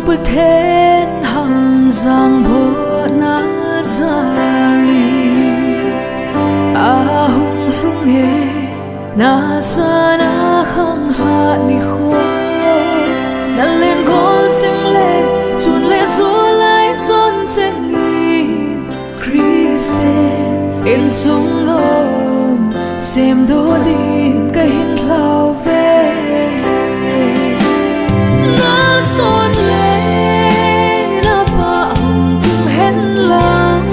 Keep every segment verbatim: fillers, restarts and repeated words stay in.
Pathen hamjang botna jali ahung lhung e, nasana khanglhah nikho. Nalen gol cheng le, chun le jolai jon cheng in, Christian insung lom semdoh ding kahin lhau ve. Nason le napah hung tung hen lang,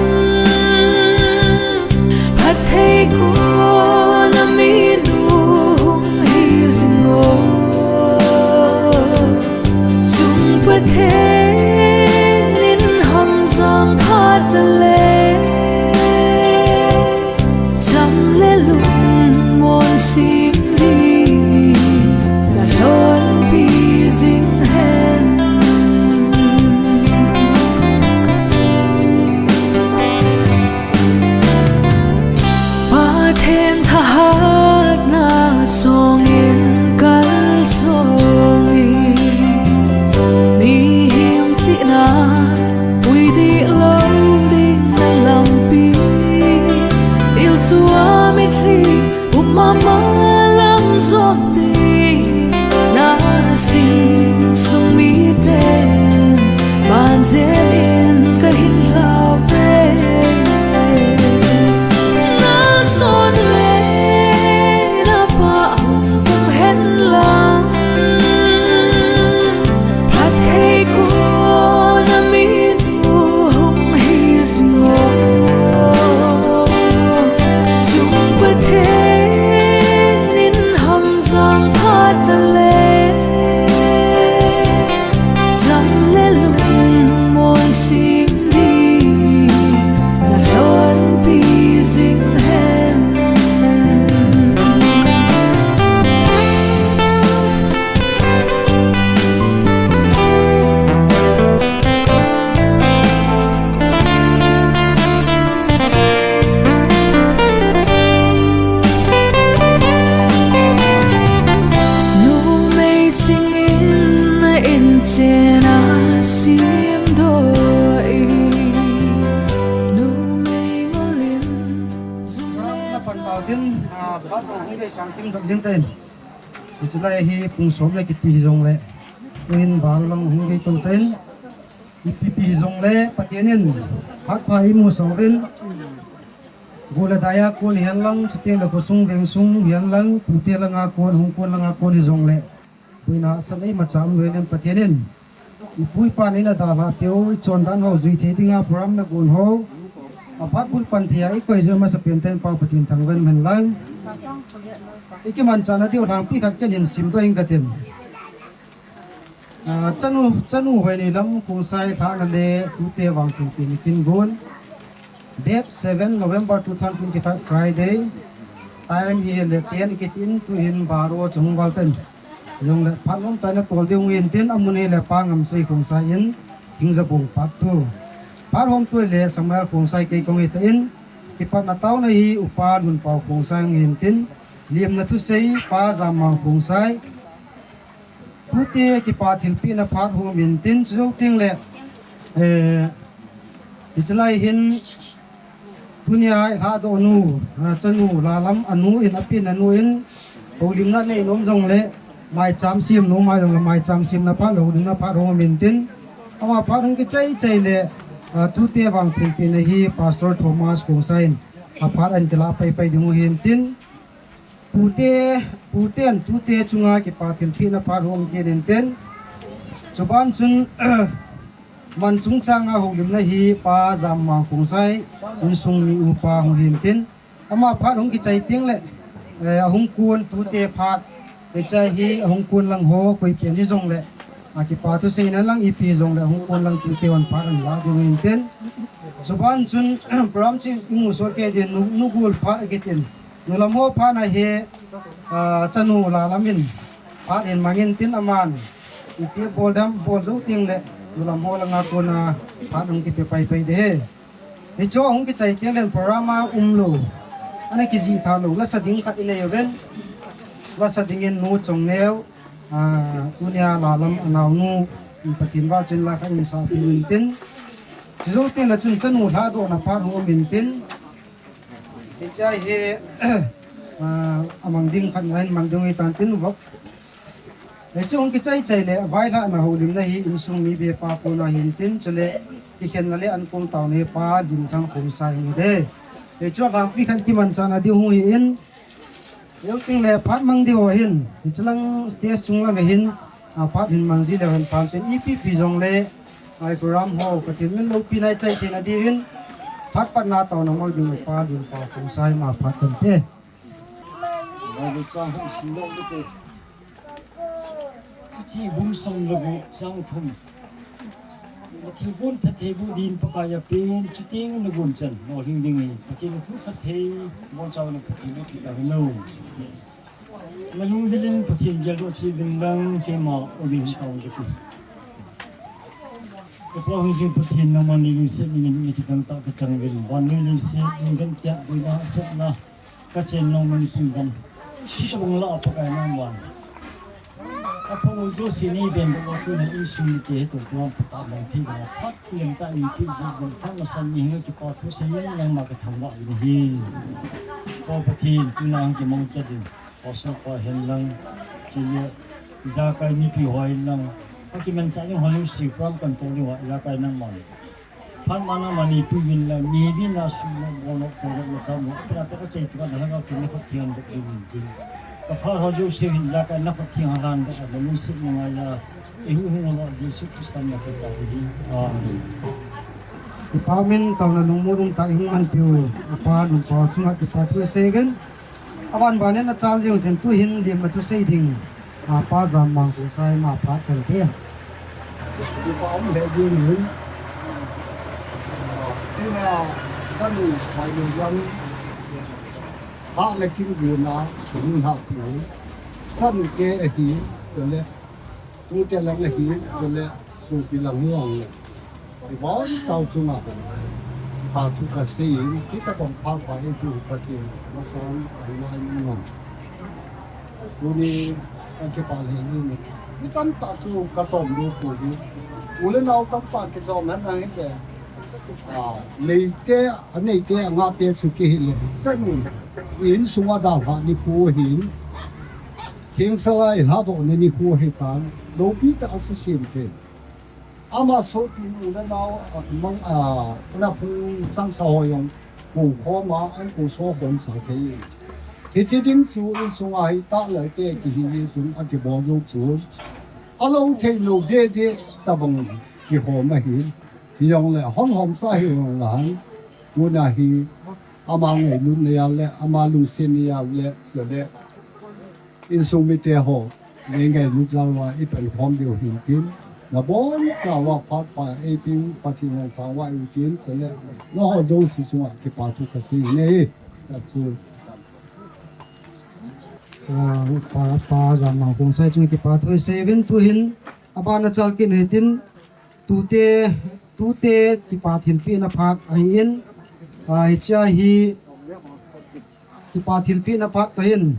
phatthei kona minu hung hi jing o. Chung Pathen in hamjang phat na le, cham le lungmon sing ding nalhonpi jing hen. Pathen thahatna songin kalsong in, mihem chihna pui dih lou ding na lampi, thilsoh a mitlhi um mama lam jom ding, na insung miten ban jen in kahin lhau ve. Nason le napah hung tung hen lang, phatthei kona minu hung hi jing o. Chung Pathen in hamjang phat na le, cham le lungmon sing ding nalhonpi jing hen. Numei chingin na inchen a simdoh in, numei ngolin jum le na pan pau tin, a, ba sa hung dei sang kim dam ding ten. Hiche lai hi pung som le kiti hijongle, tuhin bar lang hung dei to ten. Ipi pi hijongle Pathen in phat pha imu soh uvin, gu le dai a kon hihen lang, chuteng le khosung vengsung hihen lang, tute langa kon, hung kon langa kon hijongle, boina sa nei ma cham uvin Pathen in ipu ipa in eina dalhah peh u, ichondan ho jui thei dinga program na gon ho, aphat bul pan thei a ikoi jeh u masapen ten Pa Pathen thangvah in umhen lang. Ikimanchahna diu lhangpi khat ken hin simdoh ing katin. Ah, chanu, chanu Hoineilam Khongsai lhahna le tute vang thilpeh ni kin gon. Date seven November two thousand twenty-five, Friday. Time hi le ten kitin, tuhin baro chung val ten. Jongle phat nom tah in na tol ding u hin tin, amun hi le Pa Ngamsei Khongsai in, Thingjabong part two. Phat hom tu le Samuel Khongsai kei kong hi ta in, kipatna taona hi Upa Lunpao Khongsai hin tin, limna thusei Pa Jammang Khongsai. Tute kipa thilpehna phat hom in tin, chujou teng le, eh, hiche lai hin tunia ilhahdoh nu, ah, chanu Lalam anu in, apen anu in, houlimna nei nom jongle, maicham sem nom a jongle, maicham semna phat le houlimna phat hom in tin, ama phat hung kichai chai le, ah, tute vang thilpehna hi Pastor Thomas Khongsai in aphat ahin kilah paipai ding u hin tin, Pute, puten tute chunga kipa thilpehna phat hom kit in tin. Chuban chun, man chungchanga houlimna hi Pa Jammang Khongsai, insung mi upa hung hin tin. Ama phat hung kichai teng le, eh, ahung kon tute phat, hiche hi ahung kon lang ho, koi pen hijongle, akipa thuseina lang ipi jongle, ahung kon lang tute hon phat ahin la ding u hin tin. Chuban chun, program chu imu soh kei ding, nu, nu gol phat akitin. Nulam ho phat na hi, ah, chanu Lalam in phat ahin mangin tin aman, ipi bol dam bol jou teng le, nulam ho langa kona phat hung kipe paipai ding ahi. Hichu hung kichai teng le program a umlou, ana kijih tha lou, lasa ding khat inei uvin. Lasa dingin Nu Chongneo, ah, tunia Lalam anaonu, Pathen vahchoi la khat in sapi intin. Chujou teng le chun chanu lhadohna phat hung um intin. Hiche hi, ah, amang ding khat ngahin mang ding hitan tin vop. Hiche hung kichai chai le vailhahna houlimna hi insung mi be pa kona hintin, chule kikhenna le ankong taona hi Pa Limthang Khongsai hung hite. Hichu alhangpi khat kimanchahna ding hung hi in, Leu ting le phat mang ding ho hin, hichelang stage chung lang a hin, a, phat hin mang ji leu hen phan tin ipi pi jong le, a, program ho Pathen min loupi nai chai theina ding hin, phat patna taona ngol ding u Pa Limthang Khongsai ma phat kan te. Bible chang hung sim lou ding te. Thuchih bung som le gup chang thum. Na thilgon phatthei boh din Pakai a pen, chuteng na gonchan, lolhing ding hi. Pathen thu phatthei, boncha na phatthei boh kit tahen. Na lungdil in Pathen geldoh cheh uvin lang, keima uvin kaung kati. Ka Pa hung jing Pathen, nangman neilungset in na kidang tah kachang uvin. Vannoi leiset, lungdam tah, boina, hahsatna. Ka chen nung Manipur gam. Sisong la Pakai nangman. Apha u jouse nei beng doh a tuna insung mite hi tuan phat a bang thei bang phat lem tah in ipi jeh bang phat masan ni hinga kipa thu seiyin nangma ka thangvah uvin ahi. Pa Pathen tuna hung kimangcha ding. Pa Soppa hen lang. Kile ijakai mipi ho hen lang. Akimanchah ding ho lungset pram kan tong ding uva ijakai nangman. Phat mana mani pu vin la, mi vin la, su la, bo la, ko la, la cha mo, pera pera chei tu na la ka kin na khat thiang dok ding ding. Ka pha ho jo se hin la ka na khat thiang han dok la lu sit na la. I hu hu la Jesu Christa na ka ta ding. Amen. Kipa min taona lungmong lungtah in hung manpiu, Pa Limthang chunga kipa thu sei uvin. Aban ban in achal jing u tin tu hin lim a thusei ding. A, Pa Jammang Khongsai ma phat kan te. Kipa um le ding hin. Tina kanu mai ni jam. Ha le kin gu na, kin ha pu. San ke ahi, chule. Tute lang ahi, chule. Sopi lang hi ang le. Ibon chau chunga. Pa thu kasei in, kita bang pha pha in tu Pathen, masang, ang ngai ni ngam. Tuni, ang kipa le ni ni. Ni tamtah chu katom lou pu ni. U le nao tamtah kitom hen ang hi le. A, neite, aneite, angate chu kihi le. Sen, insunga dalha ni pu hin. Thingsa lai lhadoh ni ni pu hi tan. Loupi tah a susim te. Ama sopi u le nao, a, mang, a, na pu chang sa ho jong, pu khom a, an pu so khom sa thei. Hiche ding chu insunga hi tah le te kihi jeh chun akibol jou chu. Alou thei lou de de tabang kikhom ahi. Hijongle hon hom sa hi jong le han. Tuna hi ama ngailutna jal le, ama lungsetna jal le, chule. Insung mite ho, nei ngailut jal uva i pankhom diu hin tin, nabonchauva phat pha ei tin, Pathen in thangvah in tin, chule, nangho jouse chunga kipa thu kasei in ahi, ta chu. A, Pa, Pa Jammang Khongsai chunga kipa thu sei uvin tu hin, abana chal kit u hitin, tute, tute kipa thilpehna phat ahin, a, hichea hi, Kipa thilpehna phat toh hin,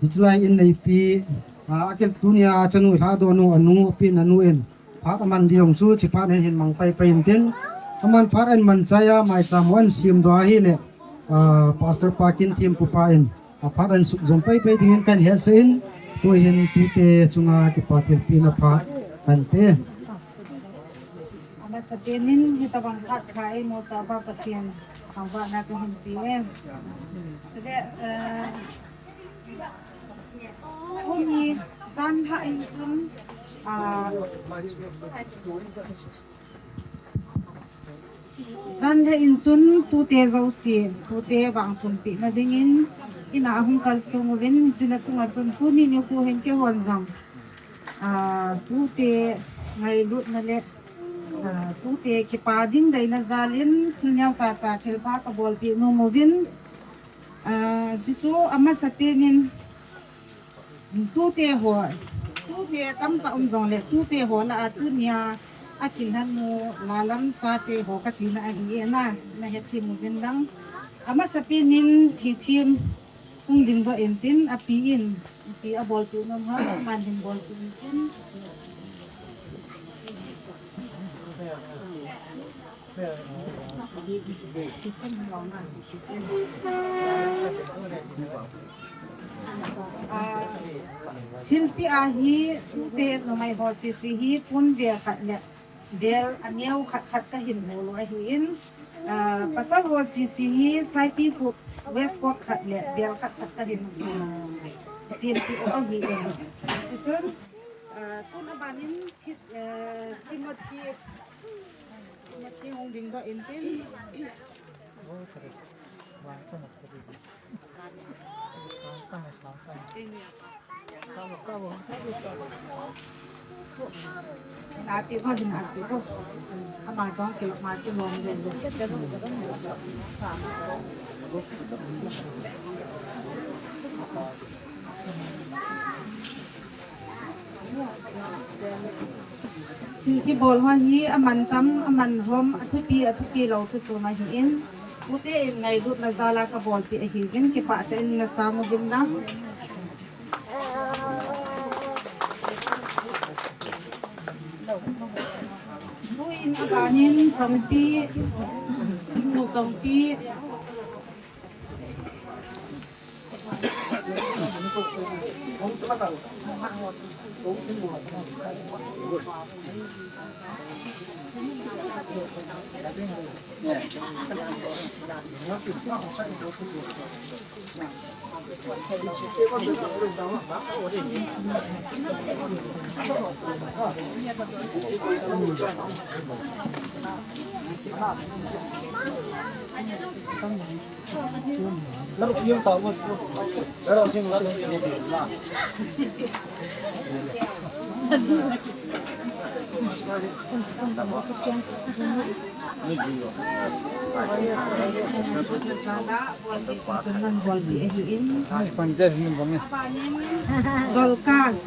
hichelai in neipi, a, akil tunia chanu lhadoh nu, anu, apen anu in, phat aman ding jong chu, hiche phat hin hin mang pai pai in tin, aman phat ahin man chai a, maicham ho ahin sem doh ahile, a, Pastor pa Kinthem Khupa in, a phat ahin suk jom pai pai dingin kahin hetsah in, tu hin tute chunga kipa thilpehna phat kahin pe. Amasapen in hitabang phat pha eimosa uva Pathen thangvahna kahin pe e. Chule, eh, tuni jan lhah in chun, ah, jan lhah in chun tute jouse, tute vangthumpehna dingin, ina ahung kalsong uvin, hiche chunga chun tuni nikho hin keihon jong, ah, tute ngailutna le, ah, tute kipa ding deina jal in thil neocha cha thilpha kabolpeh nom uvin, ah, chuchu amasapen in tute ho, tute tamtah um jongle tute ho lah a tunia akilhon u lalam chate ho katina ahi e na, nahethem uvin lang. Amasapen in thithem hung dingdoh in tin, api in, ipi abolpeh nom ham, aman hin bolpeh in tin. Thilpeh a hi tute numei ho sese hi pon vel khat le vel aneo khat khat kahin bol u ahin, ah, pasal ho sese hi saipikhup waistcoat khat le vel khat khat kahin, ah, sempeh u ahin. Chuchun, ah, tun abanin Ti-, ah, Timothy, Timothy hung dingdoh intin. Ati ko, ati ko. Ama tong kilo, ma kilo, Thil kibol ho hi aman tam, aman lhom, athupi, athupi lou thu chom ahin. Tute in ngailutna jal a kabolpeh ahiuvin, kipah tah in nasang uvin lang. Tuin abanin Chongpi, Chongpi. Dorcas.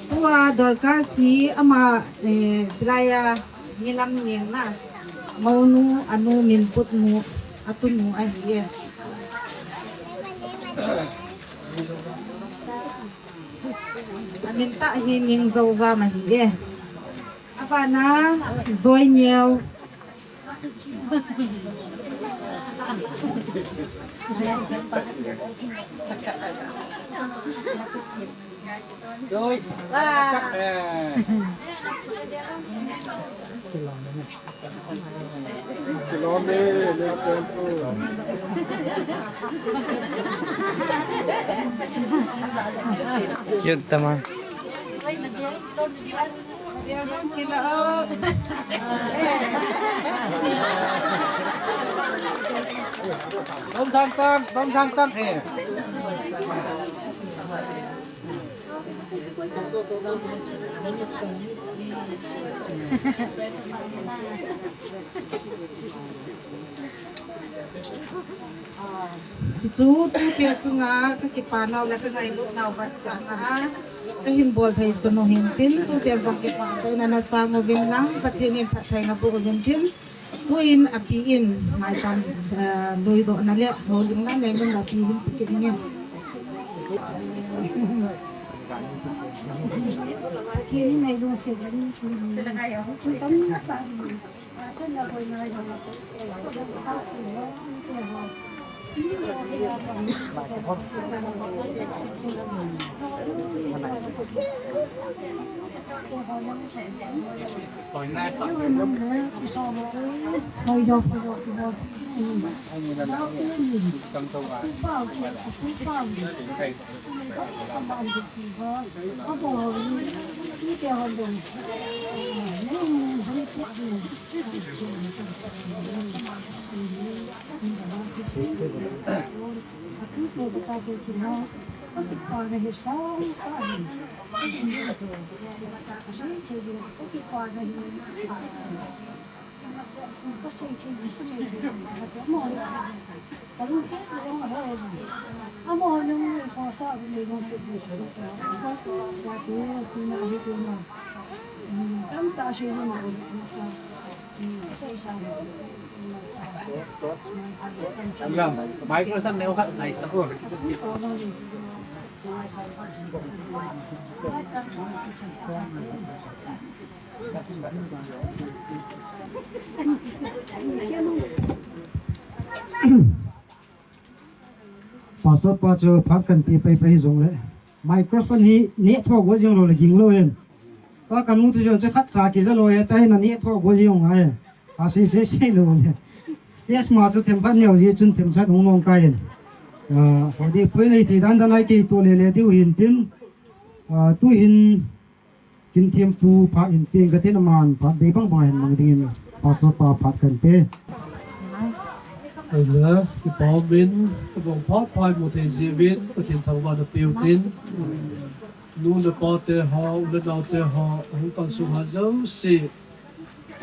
Tua Dorcas hi ama, eh, chilai a mi lam neng na, mounu, anu, minputnu, atunu ahi e. Amin tah hi Ningjoujam ahi e. Abana Joineo. Cute naman. Dom sang tang, dom sang tang, eh. Chuchu, tute chunga kakipa nau le kangailut nau vetsahna a kahin bol thei sun u hintin, tute jong kipah tah in ana sang uvin lang, Pathen in phattheina boh uvin tin, tuin api in maicham, eh, luidohna le houlimna neilun api hin pe kit nge. Microphone neo khat nai sa ko. Pastor pa chu phat kan pe pai pai jong le. Microphone hi neh tho go jing lou le ging lou hen. Ka kanu tu jong chu khat cha kija lou he, ta hin a neh tho go jing lou he. A sei sei sei lou le. Stage ma chu themkhat neo ji chun themkhat hung mong kai hen. Ah, hodi poi nei thei dan dan lai kei to le le diu hin tin. Ah, tu hin Kin Thempu phat in peng ka tin aman phat dei bang bang hin mang dingin Pastor pa phat kan pe. Amen. Kipa umin, tabang phat phat mu thei jeh uvin, Pathen thangvahna pe u tin. Nu le pa te ho, u le nao te ho, hung kalsong ha jouse.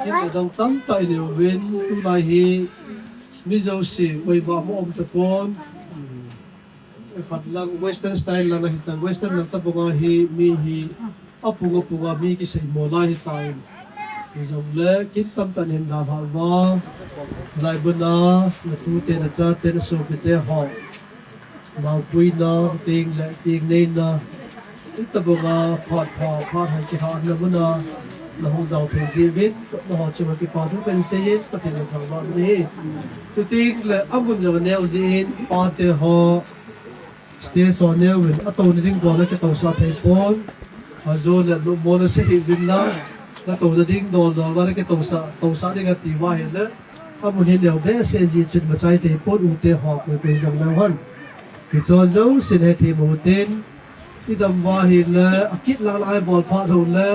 Kin adang tamtah i nei uvin, tulai hi mi jouse, oi ba mo um tapon. Khat lang Western style lang ahi ta, Western lang tabang a hi mi hi apung apung a mi kisei mo lai ahi ta in. Hijongle kin tamtah in hin dalha uva, lai bana, na tute, na chate, na sopite ho, mangpuina, ting le ting neina, hitabang a phat pha, phat hai kihahna bana, na hung jao thei jeh uvin, na ho chunga kipa thu kan sei in, Pathen na thangvah uve. Chuting le amun jong aneo jeh in, pate ho, stage ho neo uvin, atouna ding dol a kitousah thei pon. Ajo le lupmona sei hih uvin lang, natouna ding dol dol a kitousah, tousah ding ati uva ahile, amun hi neo behseh jeh chun machai thei pon, u te ho koi koi jong leu hen. Hicho jouse hethem u tin, i dam uva ahile, akit lang lang a i bol phat u le,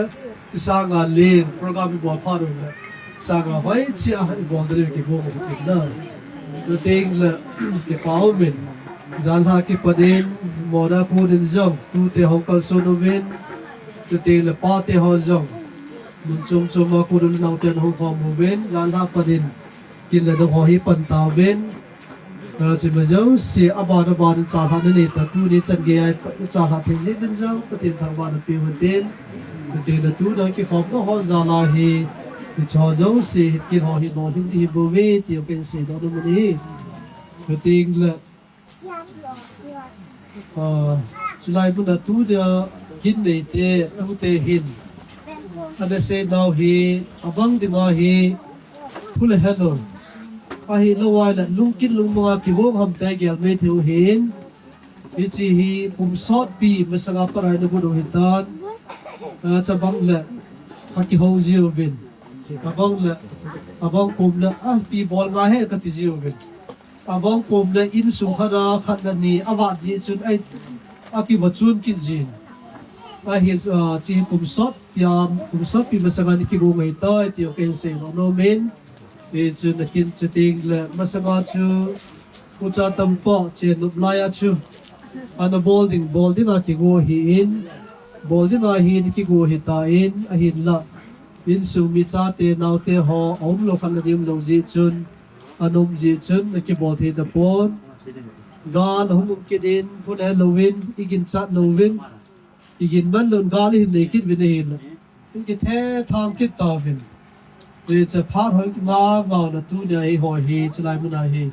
Sanga len program i bol phat u le, sanga hoi chia i bol ding kibol u tin na. Chuting le, kipa umin, janhi a kipat in, mona kon in jong, tute ho kalson uvin, chuting le pate ho jong, mun chom chom a kon u le nao ten hung khom uvin, janhi a pat in, kin le dong ho hi pan tauvin. Ka chima jouse, aban aban in chalhah na nei ta, tuni chan gei a chalhah thei jeh uvin jong, Pathen thangvahna pe uvin tin. Pathen a tuna kikhopna ho jal a hi, hicho jouse, kin ho hi lolhing ding hi bou ve, ti ho ken seidoh nom ahi. Chuting le, Ah, chulai mun a tunia kin neite, tute hin. Ana sei nau hi, abang ding ahi, phu le helou. Ahilou ahile, lungkin lungmong a kigong ham ti gel mei thei u hin. Hiche hi, kum sotpi, masanga pat a hi na gun u hitan. Ah, chabang le, ka kihou jiuvin. Abang le, abang kum le, ah, pi bol nga he ka ti jiuvin. Abang kum le insung khat a khat le ni avat jeh chun ai, akiva chun kit jin. Ahi, ah, hiche kum sotpi a, kum sotpi masanga ni kigong ahitai ti ho ken seidoh nom in. Hichun akin chuting le masanga chu ucha tampa chennop lai a chu. Ana bol ding, bol ding a kigo ahin. Bol ding a hin kigo ahitan, ahinla. Insung mi chate naote ho, aumlou khat le ni umlou jeh chun. Ana um jeh chun, ana kibol thei tapon. Gal ahung um kit in, phu le helou in, igin chat louvin. Igin man louvin, gal ihin nei kit uvin ahin. Ikithethang kit tauvin. Hiche phat hoi ngau ngau na tunia eiho hi, chulai mun a hi.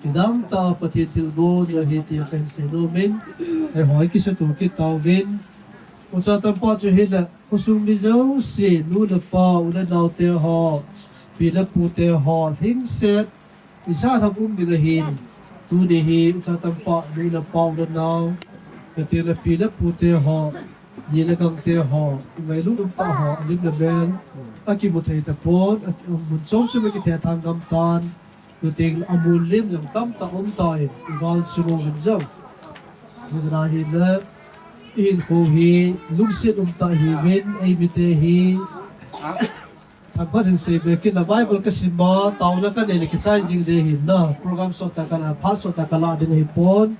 Kidang tah a Pathen thilgon ahi ti kahin seinom in. Eiho hi kisuto kit tauvin. Ucha tampa chu hile, khosung mi jouse, nu le pa, u le naote ho, pi le pute ho, lhingset, Isa thak um ding ahin, tuni hi ucha tampa, nu le pa, u le nao, kati le pi le pute ho, ni le gangte ho, ngailut um tah ho, alim le mel, akimu thei tapon, aki, mun chom chom a kithethang gam tan, chuting le amun lim jong tamtah um tan, igal sung uvin jong. Hijeh a hile, ihinkho hi, lungset um tah hiuvin, eimite hi, Thangpat hin seibe kit na Bible kasim a, taona kanei le kichai jing ding ahin na, program sot tah kala, phat sot tah kala ding ahipon.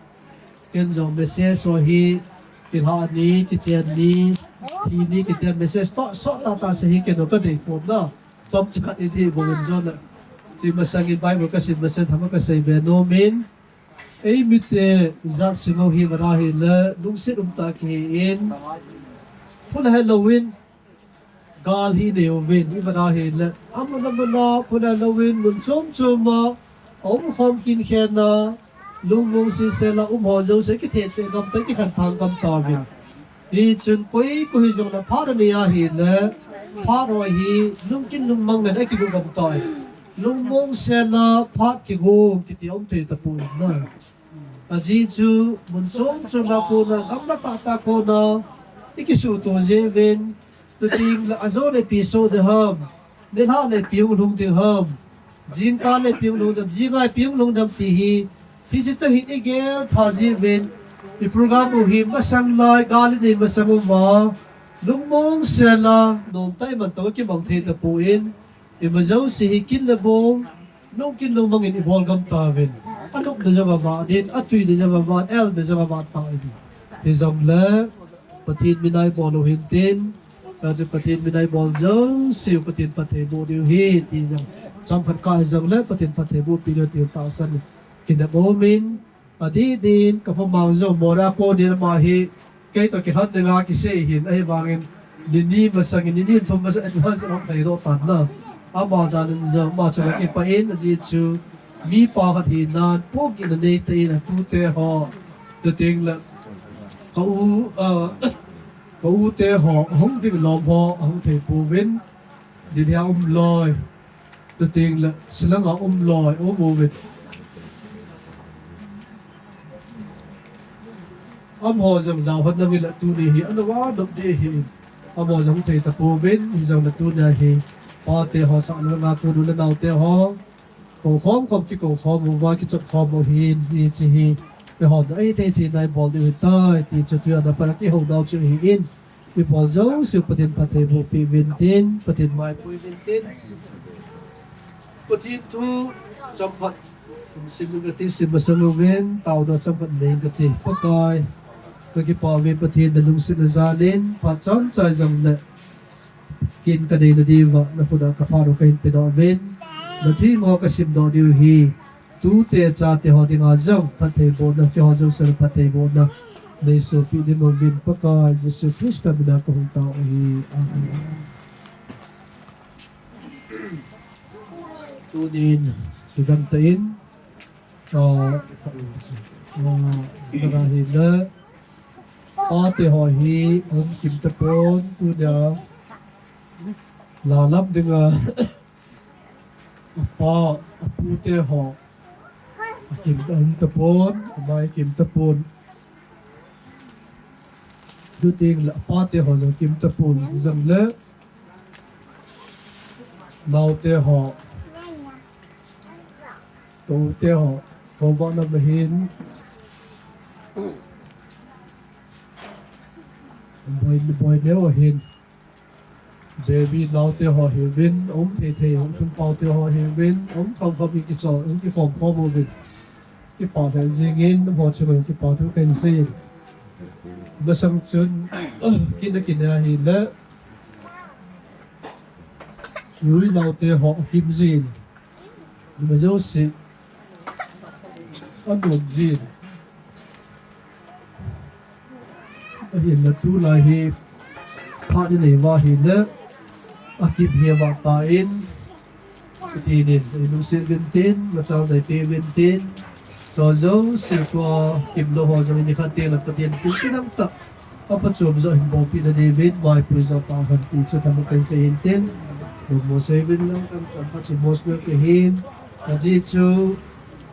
Ken jong message ho hi, kilhah ni, kichen ni, thi ni, kiti a message toh, soh tah tah seh hi ken jong kadei pon na. Chomcha khat in hi bou in jong le. Hiche masang in Bible kasim masang thama kasei be nom in. Eimite jat sung u hi vang ahile, lungset um tah kihi in. Phun helou in, gal hi nei uvin, i vang ahile, amun amun a, phun helou in, mun chom chom a, aum khom kin khen a, lungmong sisel a, um ho jouse, kithetsah gam tah, kikhen thang gam tauvin. Hichun koi, koi hijong le phat anei ahile, phat ho hi, lungkin lungmang in akigu gam tai. Lungmong sel a, phat kigu, kiti um thei tapon na. Ajeh chu, mun chom chom a kona, gamla tah tah kona, i kisuto jeh uvin, tuteng le ajo le ipi soh ding ham, nilhah le ipi hung lhung ding ham, jingkah le ipi hung lhung ding ham, jingngai ipi hung lhung ding ham ti hi, hiche toh hin i gel tha jeh uvin, i program u hi masang lai, gal i nei masang uva, lungmong sel a, nomtah i man tah u kimang thei tapon, ima jouse hi kin le bong, lungkin lungmang in i bol gam tauvin. Anopna jong avat in, atuina jong avat, elna jong avat tan. Hijongle, Pathen mina i bol u hintin, hiche Pathen mina i bol jouse u Pathen phattheiboh diu ahi, ti jong. Chomkhat kah hijongle, Pathen phattheiboh pi diu ti tahsan. Kinep um in, adih din, ka phamang jong, Mora konin ama hi, kei toh kilhon dinga kisei hin, ahivangin, ni ni masang in, ni ni thum masang in, advance in ahung thei doh tan na. Ama jal in jong, ama chunga kipah in, ajeh chu, mipa khat hinan, pohgihna neitah in, atute ho, tuteng le, ka u, ah, ka u te ho, ahung ding lom ho, ahung thei pouvin, Delhi a um loi, tuteng le, Shillong a um loi, um uvin. Amaho jong jao hon nang in le tuni hi, ana va dop deh hi. Amaho jong thei tapouvin, hijongle tunia hi, pate ho sah le nga, pu nu le nao te ho. Kou khom khom, kikou khom uva, kichop khom u ahin, hiche hi, eiho jong ahithei thei na i bol diu ahitai, ti chu tunia pat a kihou nau chu ahin, i bol jouse u Pathen phattheiboh peh uvin tin, Pathen maipui uvin tin. Pathen thu chomkhat sim inge kati, sim masang uvin, taona chomkhat nei inge kati. Pakai, kakipah uve Pathen, nalungsetna jal in, phat chomcha hijongle, kin kadeina diuva, nakhut a kaphat u kahin pedoh uvin, natheng ho kasimdoh diu ahi, tute chate ho dinga jong, phattheibohna, keiho jouse phattheibohna, neisopi ding uvin Pakai, Jesu Christa mina kahung tao ahi. Amen. Tunin, kigamtah in, ah, ah, vang ahile, pate ho hi, um kim tapon, tunia, lalam dinga, apa, apute ho, akim, um tapon, amai kim tapon. Tuteng le apate ho jong kim tapon, jongle, naote ho, ka u te ho, ka u vana mahin, boi, boi neo ahin, baby naote ho hiuvin, um thei thei, um thum paote ho hiuvin, um thom thom in kichol, um kikhom khom uvin. Kipah lheh jingin, amaho chunga kipah thu kahin sei. Masang chun, kin a kin ahile, Ui naote ho akim jin. Ima jouse. Anom jin. Ahinla tulai hi. Phat inei uva ahile. Akim hi avah tan. Pathen in, eilungset uvin tin, machal nei peh uvin tin. Chua jouse tua, kimlou ho jong in ikhat teng le Pathen in kinam tah. Aphachom joh hin bolpeh na diuvin, maipui joh tah hen ti chu themkhat kahin sei hin tin. Lungmong sei uvin lang, kam kam khat chu emotional kahin. Ajeh chu,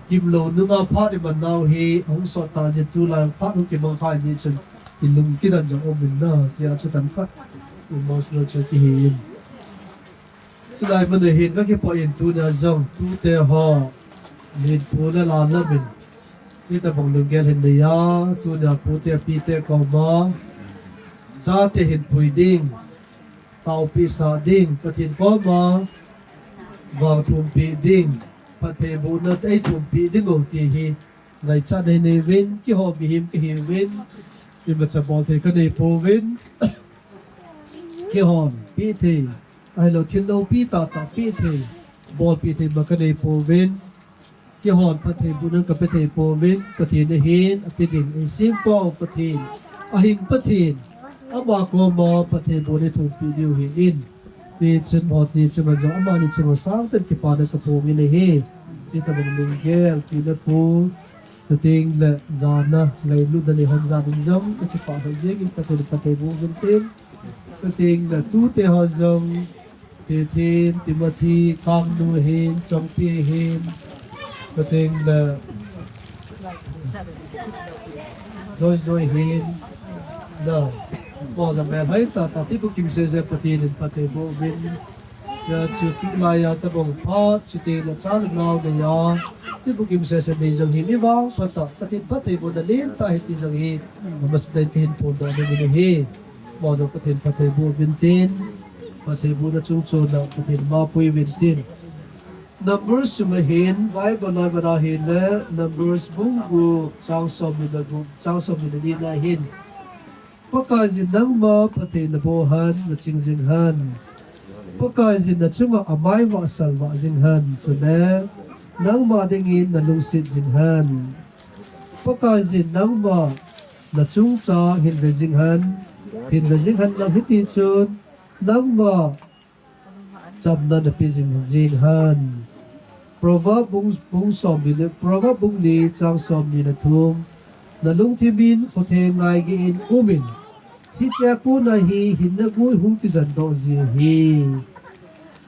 kimlou nunga phat iman nau hi, ahung sot tah jeh tulai phat hung kimang khai jeh chun, ilung kidan jong um in na, jeh a chu themkhat emotional chu kihi in. Chulai mun a hin kakipah in tunia jong tute ho, Lenpu le Lalam in, hitobang lunggel hin nei a, tunia pute pite koma, chate hin pui ding, taopeh sah ding, Pathen koma, vang thumpeh ding, phattheibohna eithum peh ding u ti hi, Ngaichat nei neivin, kihon mihem kahiuvin, imacha bolthei kanei pouvin, kihonpi thei, ahilou thil loupi tahtah pe thei, bolpi thei ma kanei pouvin, kihon phattheiboh ding kape thei pouvin, Pathen ahin, ape ding, eisempau Pathen, ahing Pathen, ama koma phattheiboh nei thumpi diu ahin, tichun, tichun, amani chunga sangtah in kipana kaphongin ahi. Hitobang lunggel, pi le pu, chuteng le jana, ngailutna neihon jat in jong, kakipah lheh jengin, Pathen in phattheiboh uvin tin. Chuteng le tute ho jong, Thethin, Timothy, Kangnu hin, Chongpi hin, chuteng le Joy Joy hin, na, mo jong melhoi tahtah, ti bukim sese Pathen in phattheiboh uvin. Hijeh chun tulai a tobang phat, chuteng le cha le nao neiya, ti bukim sese nei jong hi, mi vangphat a, Pathen phattheibohna lentah ahi ti jong hi, amasapen in kahin phondoh nom in ahi. Mo jong Pathen phattheiboh uvin tin, phattheibohna chungchon a Pathen mapui uvin tin. Numbers sunga hin, Bible a ivet a ahile, Numbers bung gup, chang somni le gup, chang somni le li na hin, Pakaiyin nangma phatthei naboh hen, naching jing hen. Pakaiyin nachunga amai vahsal vah jing hen, chule nangma dingin nalungset jing hen. Pakaiyin nangma nachungchang hinve jing hen, hinve jing hen lang hitichun nangma chamna nape jing, jing hen. Proverb bung, bung somni le, Proverb bung li chang somni le thum, nalungthim in khotheng ngaigeh in umin, hitia kona hi hinna gui hung kijandoh ji ahi.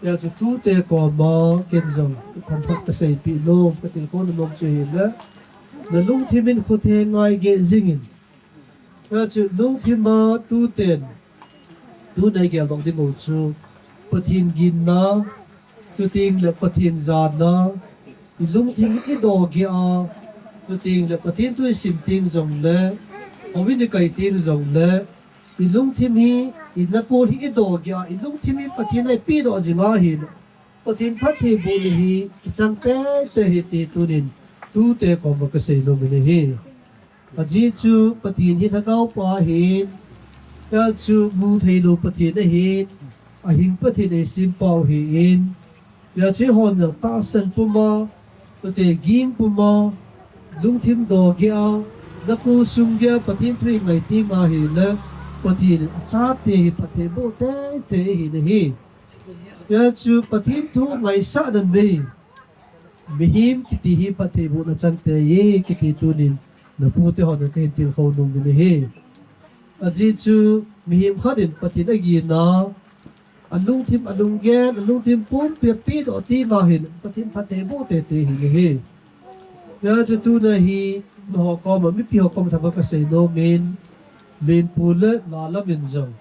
Hijeh chun tute koma ken jong themkhat kaseipeh nom, katilkhouna nom chu ahile, nalungthim in khotheng ngaigeh jingin, Hijeh chun lungthim a tuten, tuna igeldoh ding u chu, Pathen ginna, chuteng le Pathen jana, ilungthim idoh geh a, chuteng le Pathen thu isim teng jongle, houin ikai teng jongle, ilungthim hi, inakul hi idoh geh a, ilungthim hi Pathen a ipehdoh jing ahile, Pathen phattheibohna hi kichang teitei ahi ti tunin tute koma kasei nom in ahi. Ajeh chu Pathen hi lhagao pa ahin, hijeh chun mutheilou Pathen ahin, ahing Pathen, eisempau ahin, hijeh chun eihon jong tahsan puma, chuteng ging puma, lungthim doh geh a, nakul sung geh a Pathen thu ingai teng ahile, Pathen in achate hi phattheiboh teitei ahin ahi. Hijeh chun Pathen thu ngaisahna nei mihem kiti hi phattheibohna chang tei e kiti tunin, napute hon kahin tilkhou nom uvin ahi. Ajeh chu mihem khat in Pathen agin a, alungthim, alunggel, alungthim pumpi a pehdoh teng ahile, Pathen phattheiboh teitei ahin ahi. Hijeh chun tuna hi, nangho koma, mipi ho koma themkhat kasei nom in, Lenpu le Lalam in jong,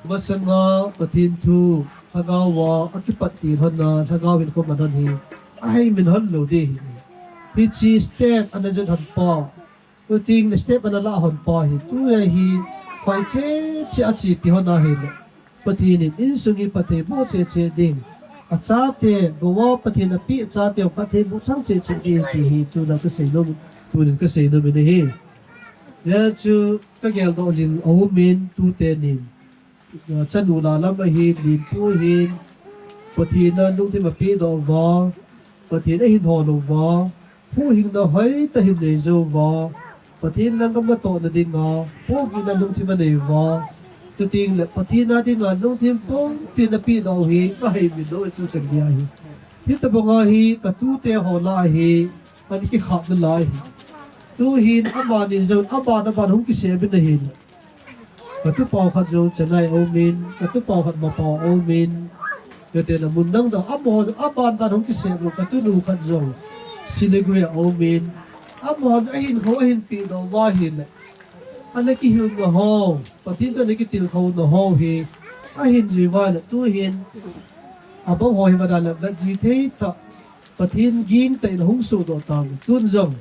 masanga Pathen thu lhagao a akipat til hon a, lhagao in khoman hon hi, ahei min hon lou ding ahi. Hiche step ana jot hon pa, chuteng le step ana lah hon pa hi, tua hi, phai cheche a achepi hon ahile, Pathen in insung hi phattheiboh cheche ding, achate, gou a Pathen apeh achate phattheiboh chang cheche ding ti hi tuna kasei nom, tunin kasei nom in ahi. Hijeh chun kageldoh jing aumin, tute nin, chanu Lalam ahin, Lenpu ahin, Pathen a lungthim apehdoh uva, Pathen ahin hol uva, huhhingna hoitah ahin nei jou uva, Pathen lamgam natohna dinga pohgihna lungthim anei uva, chuteng le Pathen a dinga lungthim pumpi ana pehdoh u hi kahei min lou e tuchan geiya hi. Hitobanga hi katute ho lah a hi ana kikhahna lai ahi. Tuhin amani jong aban aban hung kisei uvin ahi. Katupau khat jong Chennai a aumin, katupau khat Mapao a aumin, chuteng le mun dang dang, amaho jong aban ban hung kisei u, katunu khat jong Siliguri a aumin, amaho jong ahinkho ahin pehdoh uva ahile, ana kihilna ho, Pathen toh ana kitilkhouna ho hi ahin jui uva ahile, tuhin abang ho hi vadal le vetjui thei tah, Pathen ging tah in ahung sohdoh tauve. Tun jong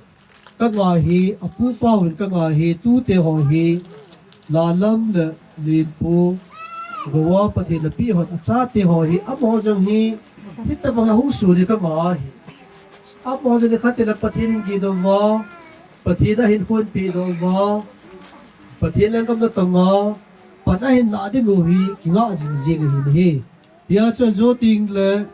kanga hi, apu pau hin kanga hi, tute ho hi, Lalam le Lenpu, gou a Pathen apeh hon achate ho hi, amaho jong hi, hitobang ahung sun hi kanga ahi. Amaho jong nikhat in Pathen ahin gin uva, Pathen ahin khonpi uva, Pathen lenggam na tonga pan ahin lah diu hi kingah jing jing ahi. Hia chu ajo teng le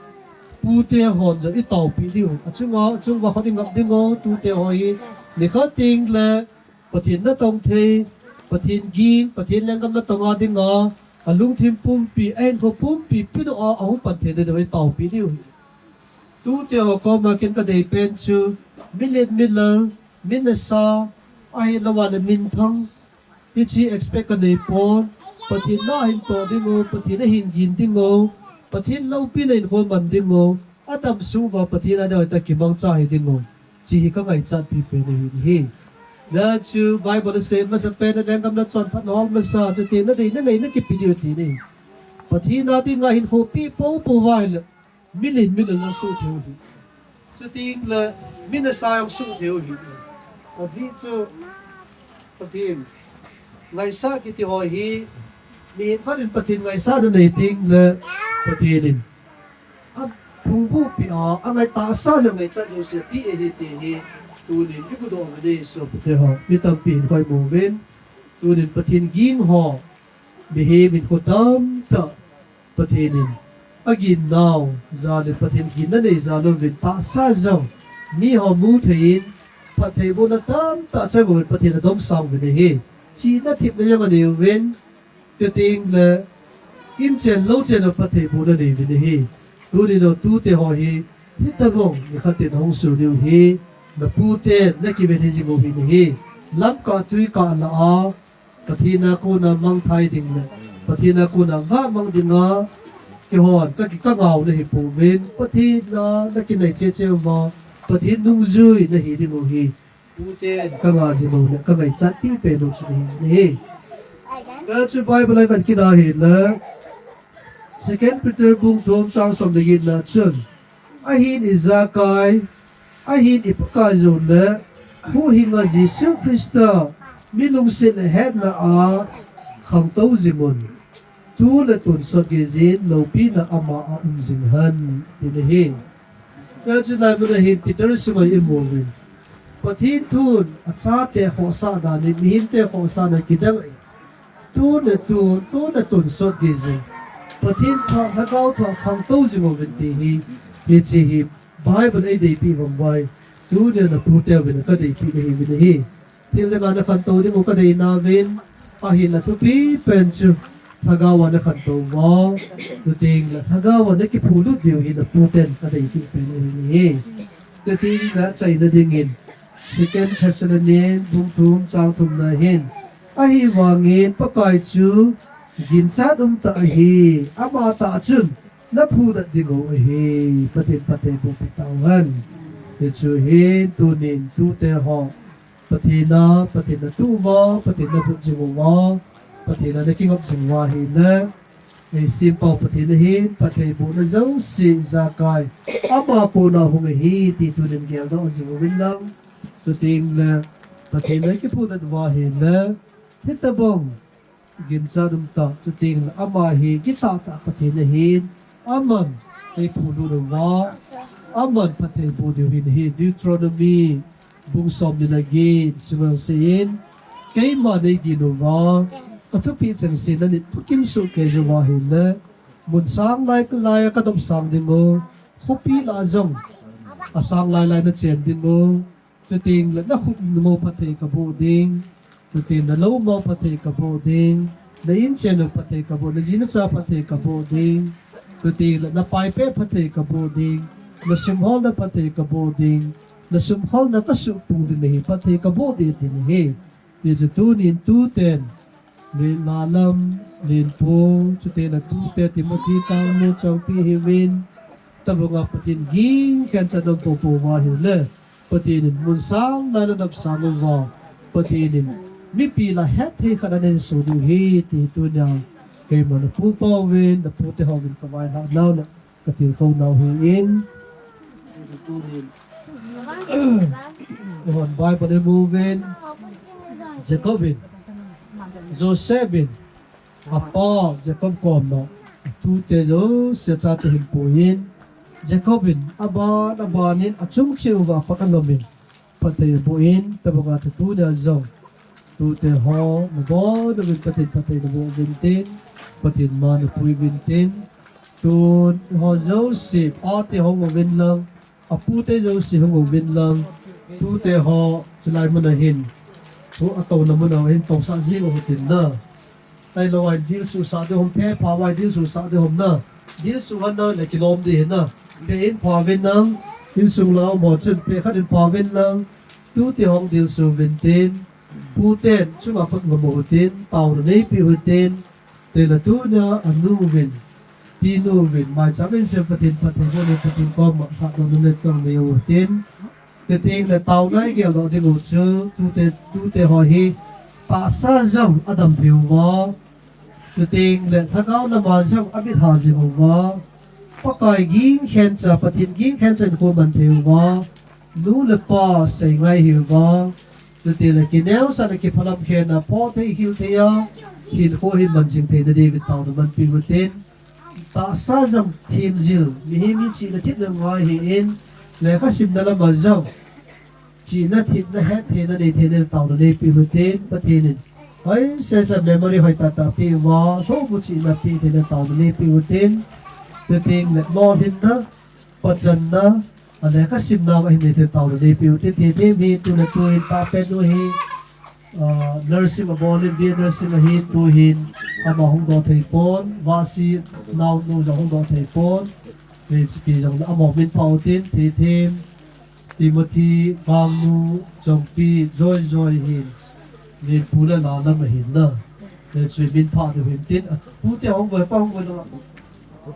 pute hon jong i taopi diu, achunga, achunga khat i ngap diu, tute ho hi nikhat teng le Pathen na tong thei, Pathen ging, Pathen lenggam na tonga dinga, alungthim pumpi, ahinkho pumpi, pinu a, ahung pan thei diu i taopi diu hi. Tute ho koma ken ka dei pen chu, milen milal, min nasa, ahilouva le minthang, hiche expect ka nei pon, Pathen na ahin toh diu, Pathen ahin gin diu, Pathen loupina in khol man diu, adamsung uva Pathen a dei ta kimangcha hi diu, hiche hi ka ngaichat pi pen ahi. Hia chu Bible asei masa pen a lenggam na chonphat hol masa, chuteng na dei na ngai na kipe diu ti ahi. Pathen a dinga hinkho pe popo uva ahile, milen milal na suh thei u hi. Chuteng le, min nasa jong suh thei u hi. Ajeh chu, Pathen ngaisah kiti ho hi, mihem khat in Pathen ngaisah na nei teng le, Pathen in aphung bu pi a, angai tahsa jong ngaichat jouse pe ahi ti hi, tunin i gudoh u ahi, sopite ho. Mi tampi hin koi mu vin, tunin Pathen ging ho, mihem in kho tamtah Pathen in agin nau, jal in Pathen ginna nei jal uvin tahsa jong, miho mu thei in, phattheibohna tamtah chang uvin Pathen adomsang uvin ahi. Chihna thepna jong anei uvin, chuteng le, inchen louchen a phattheibohna nei uvin ahi. Tunin o tute ho hi, hitabang nikhat in ahung sun diu hi, na puten na kiven hih jing u ahi. Lamkah tuikah lah a, Pathen a kona mangthai ding le, Pathen a kona vahmang dinga, keihon, ka ki ka ngau na hi pouvin, Pathen a na kinai cheh cheh uva, Pathen nungjui na hi diu ahi. Tuten ka ngah jing u le, ka ngaichat pi pen u chu ahi. Hia chu Bible a i vet kit a ahile, Second Peter bung thum chang som le get na chun, ahin ijakai, ahin ipakai jongle, huhhing a Jesu Christa mi lungset le hetna a khangtou jing un. Tu le tun sot gei jin loupina ama a um jing hen, tina ahi. Hia chu lai mun a hin Peter sunga i mu uvin, Pathen thun achate khohsah dan in mihemte khohsahna kidang ahi. Tu le tun, tu le tun sot gei jin Pathen thu, Lhagao thu khangtou jing uvin ti hi, hiche hi Bible a i deipi vang uva, tuni a na pute uvin ka deipi na hi uvin ahi. Thil dang a na khantou ding u ka deina uvin, ahinla thupi pen chu Lhagao a na khantou uva, chuteng le Lhagao a na kiphulut diu hi na puten ka deipi pen ahi. Chuteng le achaina dingin Second Thessalonians bung thum chang thum na hin, ahivangin Pakai chu ginchat umtah ahi, ama tah chun na phudet diu ahi. Pathen phattheiboh pi tauhen. Hichu hin tunin tute ho, Pathen a, Pathen na tu uva, Pathen na phudet jing uva, Pathen a na kingap jing uva ahile, ei sempau Pathen ahin, phattheibohna jouse ijakai ama kona hung ahi ti tunin geldoh jing uvin lang. Chuteng le Pathen a kiphudet uva ahile, hitabang ginchat umtah, chuteng le ama hi kitah tah Pathen ahin, aman ei phulut uva, aman phattheiboh diu ahi. Deuteronomy bung somni le get sunga asei in, keiman nei gin uva, ka thupi chengse nanit thukim soh kei jou uva ahile, mun sang lai lai a ka domsang diu, khopi lah a jong asang lai lai na chen diu, chuteng le na khut mo phatthei ka boh ding, chuteng na lou mo phatthei ka boh ding, na inchen u phatthei ka boh, na ji na cha phatthei ka boh ding, chuteng le na paipeh phatthei ka boh ding, na sum holna phatthei ka boh ding, na sum holna ka suhpung ding ahi, phatthei ka boh ding tina ahi. Hichu tunin tuten, Len Lalam, Len Pu, chuteng le tute Timothy Tangmu chongpi hiuvin, tabang a Pathen ging khen chan dom popo uva ahile, Pathen in mun sang lai a na domsang uva, Pathen in mipi lah a hetthei khat a na hinso diu ahi ti tunia keiman na pupa uvin, na pute ho uvin ka vaihlah nau le ka tilkhou nau ahin, tunin, Bible i mu uvin, Jacob in, Joseph in, apa Jacob koma, atute jouse achate ahin pui in, Jacob in aban aban in achung cheh uva apat alom in phatthei aboh in, tabanga chu tunia jong tute ho nabon uvin Pathen phatthei naboh uvin tin, Pathen ma napui uvin tin, tun ho jouse, ate hung uvin lang, apute jouse hung uvin lang, tute ho chulai mun a hin, tu atouna mun a hin tousah jing utin na. Tailou a hin dilsuhsah ding hom, phepha a hin dilsuhsah ding hom na. Dilsuh hon na le kilom ding ahi na. Phe in pha uvin lang, insung lang a um ho chun phe khat in pha uvin lang, tute hung dilsuh uvin tin, puten chunga khut ngam utin, taona neipeh utin, tile tunia anu uvin, tinu uvin, maicham in sem Pathen phattheibohna Pathen koma phatdohna neitah nei utin, Chuteng le taona igeldoh ding u chu, tute, tute ho hi tahsa jong adam thei uva, chuteng le lhagao lama jong amit ha jing uva, Pakai ging khencha, Pathen ging khencha in kho man thei uva, nu le pa sei ngai hi uva, chuteng le kineosah le kiphalam khen a pho thei hil thei a, hinkho hi man jing theina diuvin taona manpeh utin, tahsa jong themjil, mihem hi chihna themna ngai ahin, lekha simna lama jong chihna themna hettheina nei theina taona neipeh utin, Pathen in hoisesa memory hoitah tah peh uva, lhobu chihna peh theina taona neipeh utin, chuteng le lolhinna, pachanna, a lekha simna a hin nei theina taona neipeh utin, Thethem hi tule tuin tahpen u hi, ah, nursing abol in, B A nursing ahin, tuhin ama hung doh thei pon, Vasi naonu jong hung doh thei pon, hiche pi jong le amaho min pha utin, Thethem, Timothy, Vangnu, Chongpi, Joy Joy hin, min pu le la lam ahin na. Hiche min pha diu hin tin, a, pute hung uvin, pa hung uvin lang a.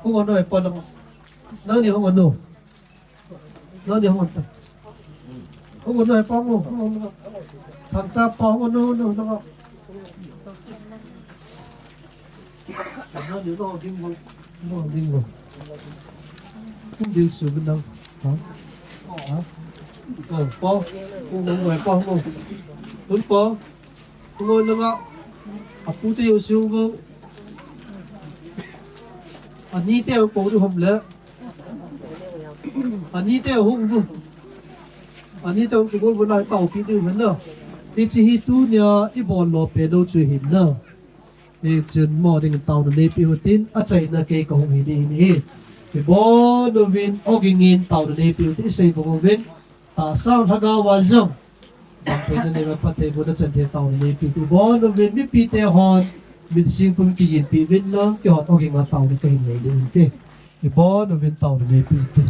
Hung uvin lang, pa lang a. Nangni hung uvin lang. Nangni hung uvin lang. Hung uvin lang, pa hung uvin lang. Thangcha pa hung uvin lang, hung uvin lang. Nangni hung uvin lang, hung uvin lang. Hung uvin lang. Ha? Ha? Oh, pa. Hung uvin lang, pa hung uvin lang. Hung pa. Hung uvin lang a. Apute jouse hung uvin lang. Anite hung uvin lang le. Anite hung uvin. Anite hung kibol uvin lang taopi diu hin na. Hiche hi tunia ibol lou pen u chu hin na. Hichun mo ding taona neipeh utin, achaina kei kahung hi ding ahi. Ibon uvin, ogin in taona neipeh utin, isei bang uvin. Tahsa lhagao a jong damtheina nei uva, phattheibohna chan thei taona neipeh utin. Ibon uvin, mipite hon, minseng pum kiginpeh uvin lang, keihon ogin a taona kahin nei ding ahi. Ibon uvin taona neipeh utin.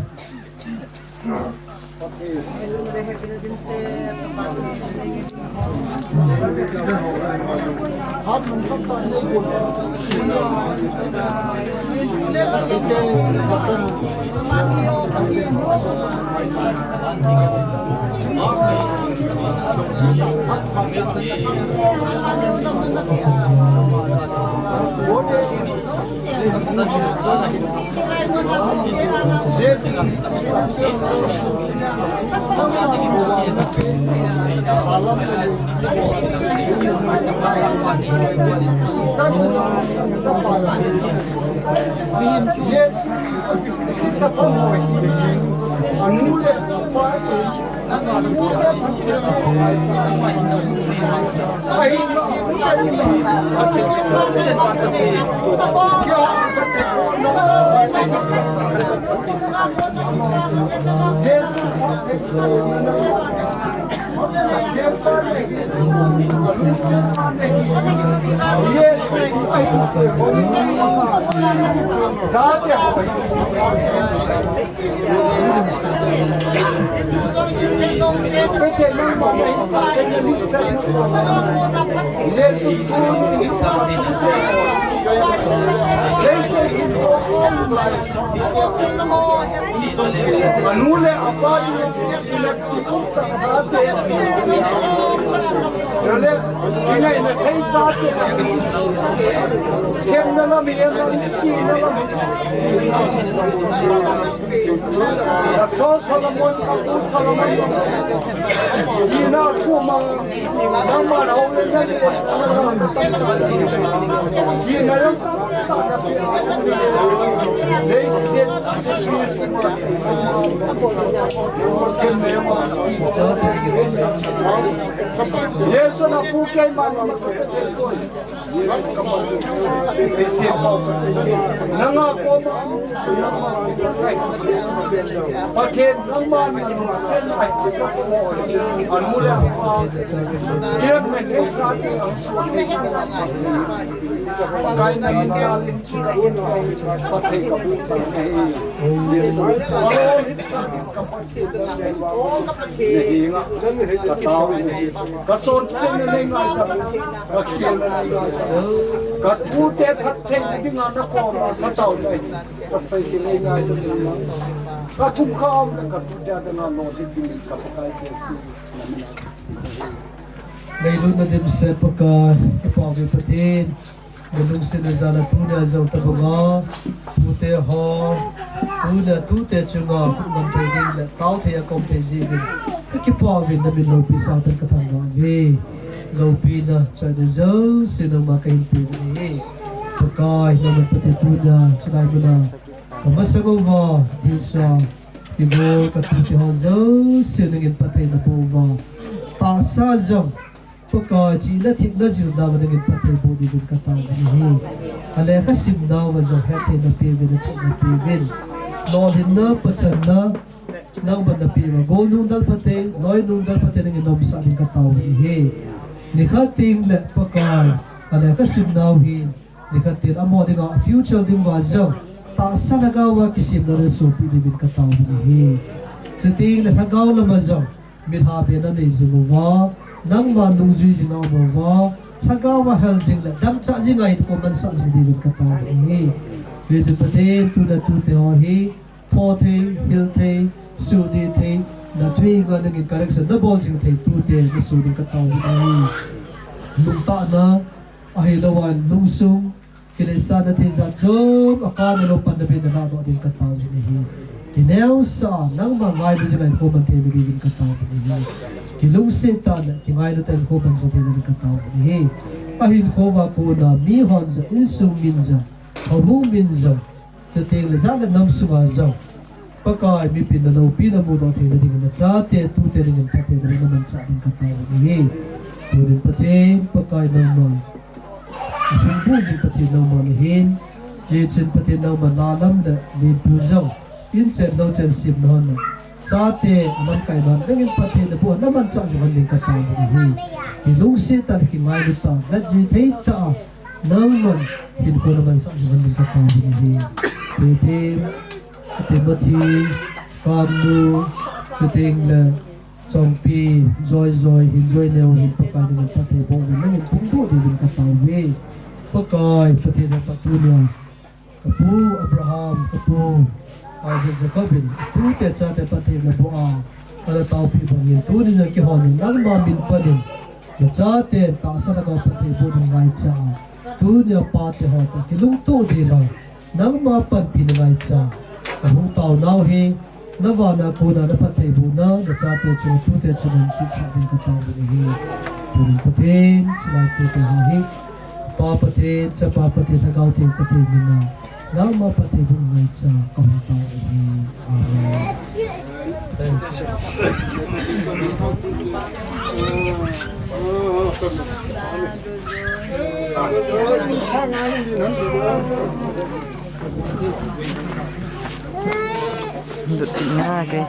Anu le apa ni le kum sa sa te. Chule, ina ina thei sa te. Kem na la mi, ena chi na la mi. Ka so Solomon, ka pu Solomon. Sina kuma, nama rau le na le. Sina yang ta ta ta. Nei se. Jesu na pu keima ni. Nanga koma. Pathen nangma ni sen ai. Anu le. Kiran me ke sa. Kai na ni sa. Pathen ka pu. Ka chonsetna nei ngaidam, ka khelna nei ngaidam, ka tute phatthei dinga na koma ka tao nei, ka sei nei ngaidam, ka thum kha um le ka tute dinga lolhing ding ka Pakai Jesu. Neilutna dimset Pakai, ka pau ve Pathen. Nalungsetna jal a tunia jong tabanga, tute ho, tunia tute chunga, hung ngam thei ding le, tao thei a kaum thei jeh uvin, ka kipah uvin namin loupi sangpen ka thangvah uve. Loupina, chaina jouse nangma kahin pe uve. Pakai, nangman Pathen tunia, chulai muna, ka masang uva, dilsa, igol, ka tute ho jouse nangin phatthei naboh uva. Tahsa jong, Pakai chihna themna jilna uva nangin phatthei boh dingin ka tao uve. Alekha simna uva jong hetthei nape uvin, achihna pe uvin. Lolhinna, pachanna, nangman nape uva. Gol nungdal phatthei, loi nungdal phatthei nangin nomsah ding ka tao uve. Nikhat teng le Pakai, alekha simna u hin, nikhat teng amaho dinga future ding uva jong, tahsa lhagao uva kisemna nasopi dingin ka tao uve. Chuteng le lhagao lama jong, Mitha bena nei jing uva, nangma nungjui jing a um uva, lhagao a hel jing le dangchah jing a hinkho mansah jing diuvin ka tao uve. Hijeh chun Pathen tuna tute ho hi, pho thei, hil thei, sudi thei, na thei nga nangin correction nabol jing thei tute nasoh ding ka tao uve. Lungtahna, Ahilouva lungsung, kiletsahna thei jat chom, akana lou panna bena ladoh ding ka tao uve. Kineosah, nangma ngailu jing a hinkho man thei diuvin ka tao uve. Kilungset tah le, kingailu tah a hinkho man jing thei diuvin ka tao uve. Ahinkho uva kona, mihon jong, insung min jong, houbung min jong, Chuteng le jat le nam sunga jong Pakai mipin na loupina mudoh theina dingin nachate tute dingin phatthei namanchah ding ka tao uve. Tunin Pathen Pakai nangma asumpu jing Pathen nangma nahin, hijeh chun Pathen nangma la lam le lenpu jong in chen lou chen sem nahon, chate alamkai nahon, nangin phatthei naboh namanchah jing hon ding ka tao uve. Kilungset tah le kingailu tah, vetjui thei tah a, Nangman hinkho namansah jing hon ding ka tao uve. Pathen, Timothy, Kannu, chuteng le Chongpi, Joy Joy, Hinjoineo, hin Pakai nangin phatthei boh uvin, nangin phongdoh diuvin ka tao uve. Pakai, Pathen, Pathen tunia, ka pu Abraham, ka pu Isaac Jacob in, tute chate phatthei naboh a, ala taopeh bangin, tunin akihon in, nangma min panin, Nachaten tahsa lhagao phatthei boh ding ngaicha a, tunia pate ho toh kilungto ding a, nangma panpina ngaicha, kahung taonau hi, navana kona naphatthei bohna, nachate chunga tute chunga suhchat ding ka tao uve. Tunin Pathen, chulai tute ho hi, Pa Pathen, Chapa Pathen, Lhagao Theng Pathen mina, Nangma phatthei boh ngaicha kahung tao uve. Amen. Dut tina ke.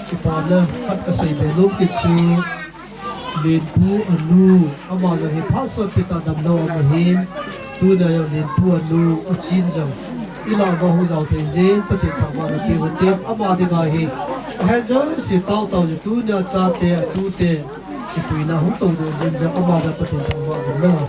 Kipana khat kasei be nom kit chu, Lenpu anu, ama jong hi phat sot pet a damlou ama hin, tuna jong Lenpu anu, achin jong ilah uva hung jao thei jin, Pathen thangvahna pe uvin tin, ama dinga hi ahet jouse tao tao jin, tunia chate, atute, kipuina hung toudoh jin jong, ama jong Pathen thangvah uvin lang.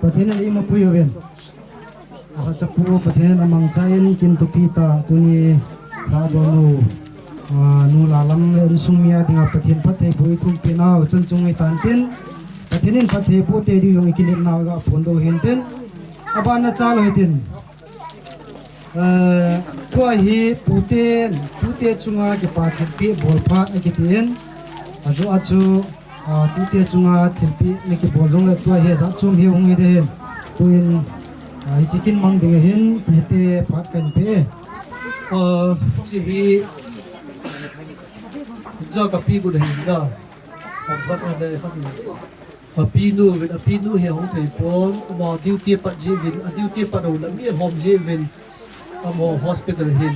Pathen in eimapui uvin. Achapu Pathen in amangchan kin toh kit a tuni Lhadonu, ah, nu Lalam le insung mi a dinga Pathen phattheiboh ithum peh nau chan chung itan tin, Pathen in phattheiboh tei diu jong ikilet nau ga phongdoh hin tin, abana cha lou hitin. Eh, tua hi pute, pute chunga kipa thilpeh bol phat akitin, ajeh chu, ah, tute chunga thilpeh na kibol jongle tua hi jat chom hi hung hi ding ahin. Tuin, ah, hiche kin mang ding ahin, tute phat kahin pe. Ah, hiche hi, jo kapi gu ahin da. Kan phat a le, kan. Apinu uvin, apinu hi ahung thei pon, ama duty apat jeh uvin, a duty apat uleh mi alhom jeh uvin, amaho hospital hin.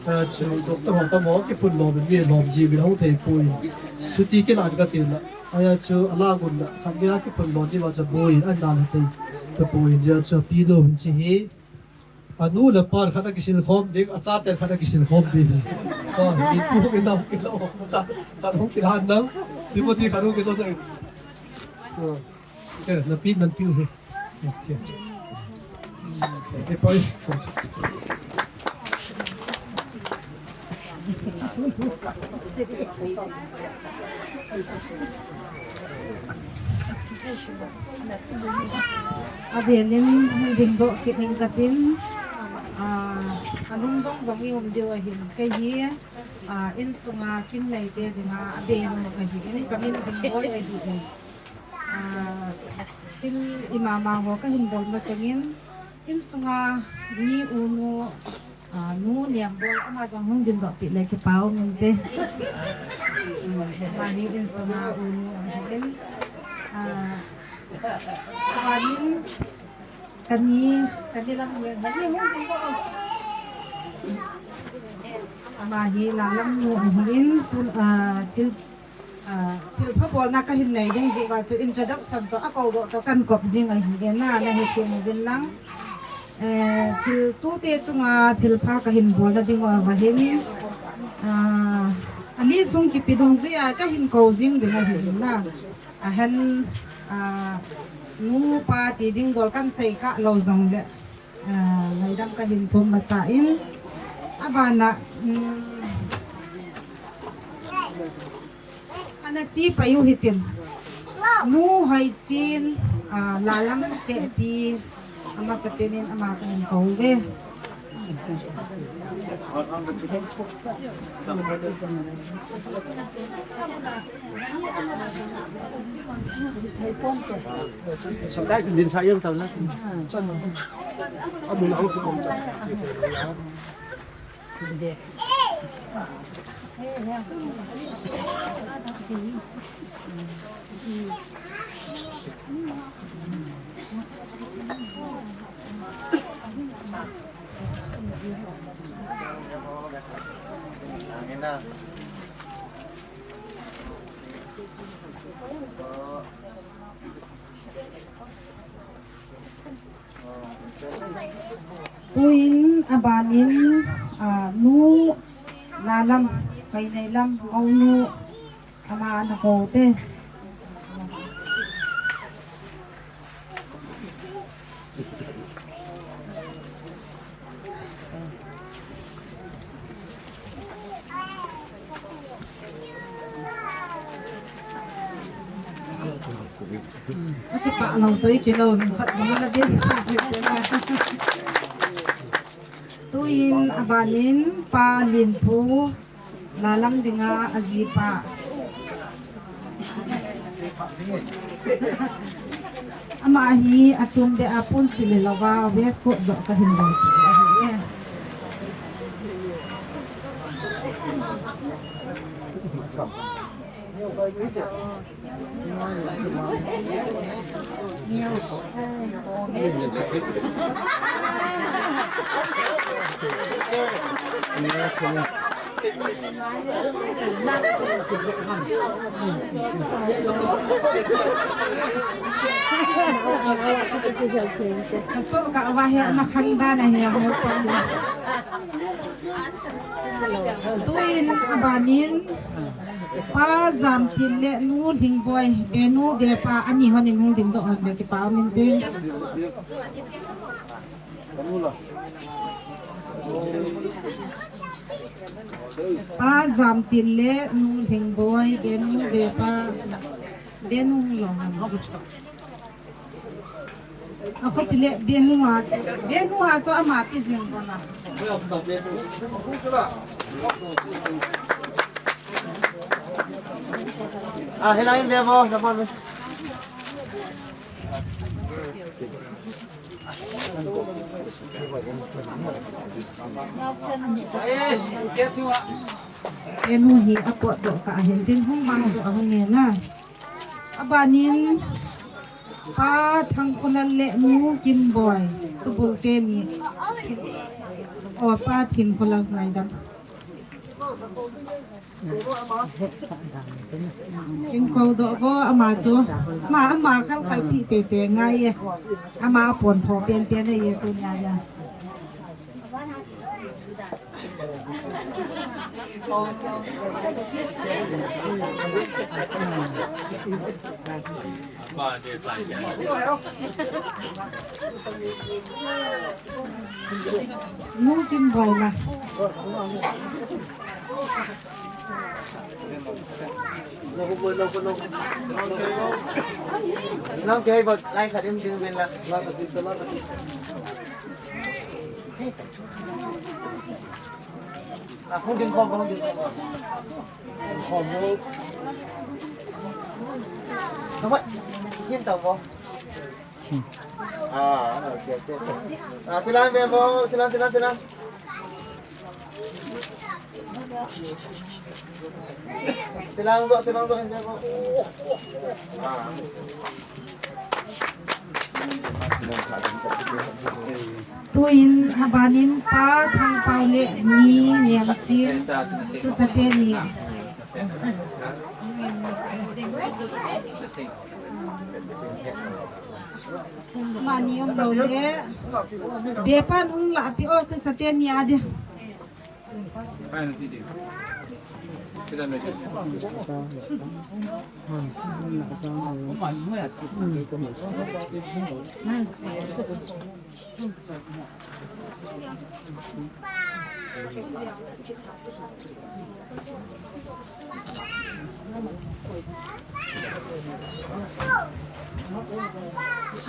Achu doctor ho toh amaho kiphun lou uvin, mi alhom jeh uvin, ahung thei poi. Chuti kilan kati la. Achu alah gun la, khatvei a kiphun lou jeh uva chu boi, ahin dan thei. Ka boi, achu apinu uvin hiche hi. Anu le apan khat akisil khom ding, achaten khat akisil khom ding. Oh, ipu inam kilo, khat, khat hung kilan nang, Timothy khat hung kilan nang. Oh, okay, napi nanpi u hi. Okay. Okay, poi. Avel in dingdoh kit ing katin, ah, alungdong jong i um diu ahin, kei hi, ah, insunga kin neite dinga abei nu kahin, kamin Dingboi ahin. Ah, thil imama ho kahin bol masangin, insunga mi unu, ah, nu Niamboi, ama jong hung dingdoh peh le kipa um inte. Ama hi insunga unu ahin. Ah, ama hin kani, kani lam ni, kani hung dingdoh. Ama hi Lalam nu ahin, tun, ah, thil Ah, thilpha bolna kahin nei ding jeh uva chu introduction toh akoudoh toh kahin kop jing ahi e, na, nahethem uvin lang. Eh, thil tute chunga thilpha kahin bolna ding uva hin, ah, ani sung kipe dungjuia kahin kou jing ding ahi in na. Ahin, ah, nu pa ti ding dol kahin sei kha lou jongle, ah, ngaidam kahin thum masa in. Abana, um, Ana chi pai u hitin. Nu Hoichin, ah, Lalam Tehpi, amasapen in ama kahin kou uve. Samdai kun din sa yang tau la. Tuin abanin, ah, nu Lalam, Kainei lam, Maunu, ama ana kou te. Ati pa lang toi kilo, pat mo na din sa si. Tuin abanin Pa Linpu, Lalam dinga ajipa. Ama hi achom beh a ponsil le louva waistcoat joh kahin bol. Ka va he na khang da na he mo pa. Tuin abanin Pa Jamtin le Nu Lhingboi, Benu Bepa, ani hon in hung ding doh hon be kipa min te. Pa Jamtin le Nu Lhingboi, Benu Bepa, Benu lo. Ako tile Benu a, Benu a cho ama pi jing ko na. Ah, helai in ve vo, na vo. Benu hi apot doh ka hin tin hung mang chu ahung nge na. Abanin Pa Thangkholal le Nu Kimboi, tubul teni. O Pa Thangkholal ngaidam. Kin ko doh vo ama chu. Ama, ama khal khal pi tete ngai e. Ama pon tho pen pen e ye tu nya ya. Nu Kimboi na. Nang kei bot lai khat im ding bin la. Ah, hung ding khom, hung ding khom. Hung khom. Tama, yin tau mo. Ah, okay, okay, okay. Ah, chilang ve mo, chilang, chilang, chilang. Chilang zo, chilang zo, chilang zo. Ah. Tuin abanin Pa Thangpau le Ni Niamchin, tu chate ni. Mani um lo le. Bepan hung la pi o tu chate ni a de.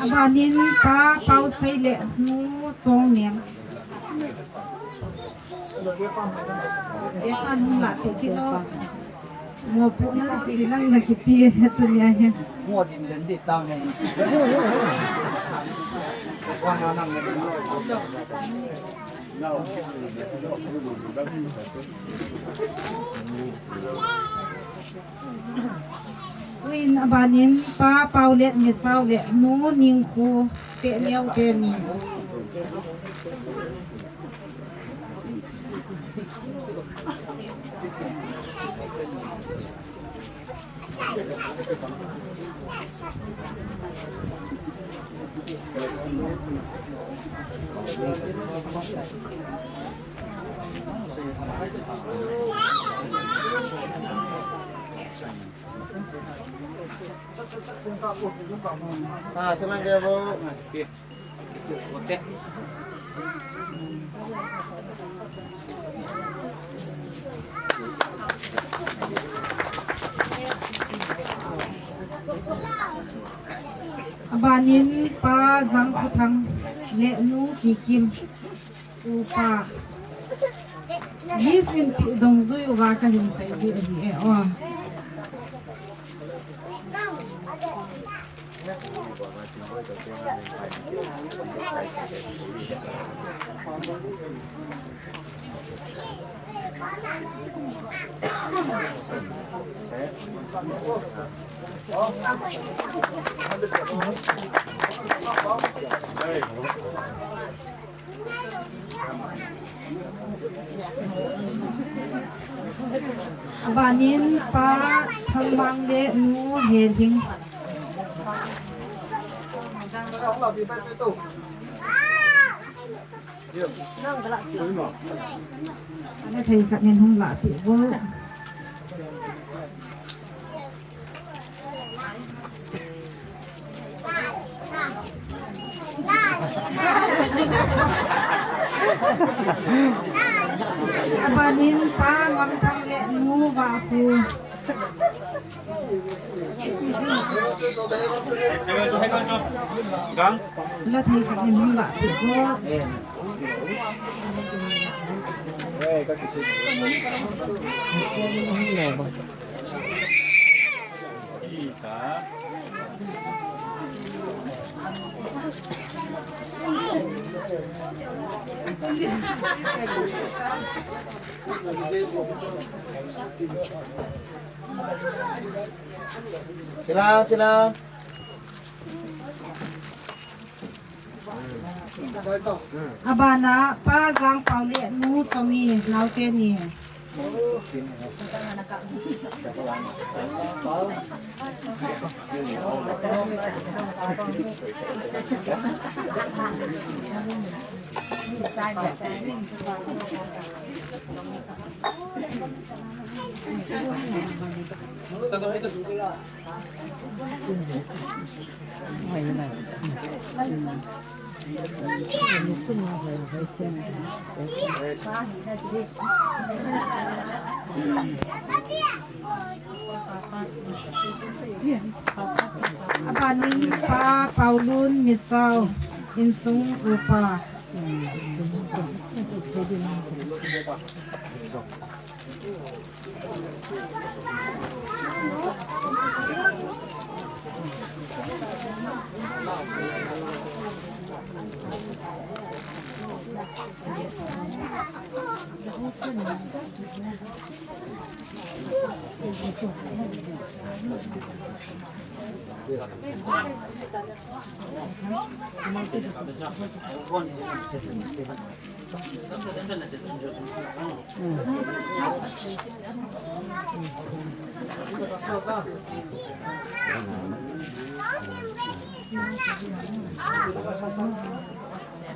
Abanin Pa Pausei le Nu Tongnem. Bepan hung la te kilo. Mo pu na si nang na kipi he tu nia he. Mo din den di tau ne. Wa na nang ne. Tuin abanin Pa Paulet Misau le Nu Ningkhu te neo te ni. Ah, senang dia, Bu. Abanin Pa Jangkhothang le Nu Kikim. Upa. List in pi dong jui uva ka hin sei ji ahi e o. Abanin Pa Thangmang le Nu Helhing. Ana thei khat nin hung lahpeh vo. Abanin Pa Ngamthang le Nu Vahkhu. Ana thei khat nin hung lahpeh vo. Sila, sila. Abana Pa Jangpao le Nu Tomi, naote ni. Abanin Pa Paulun Misao, insung upa.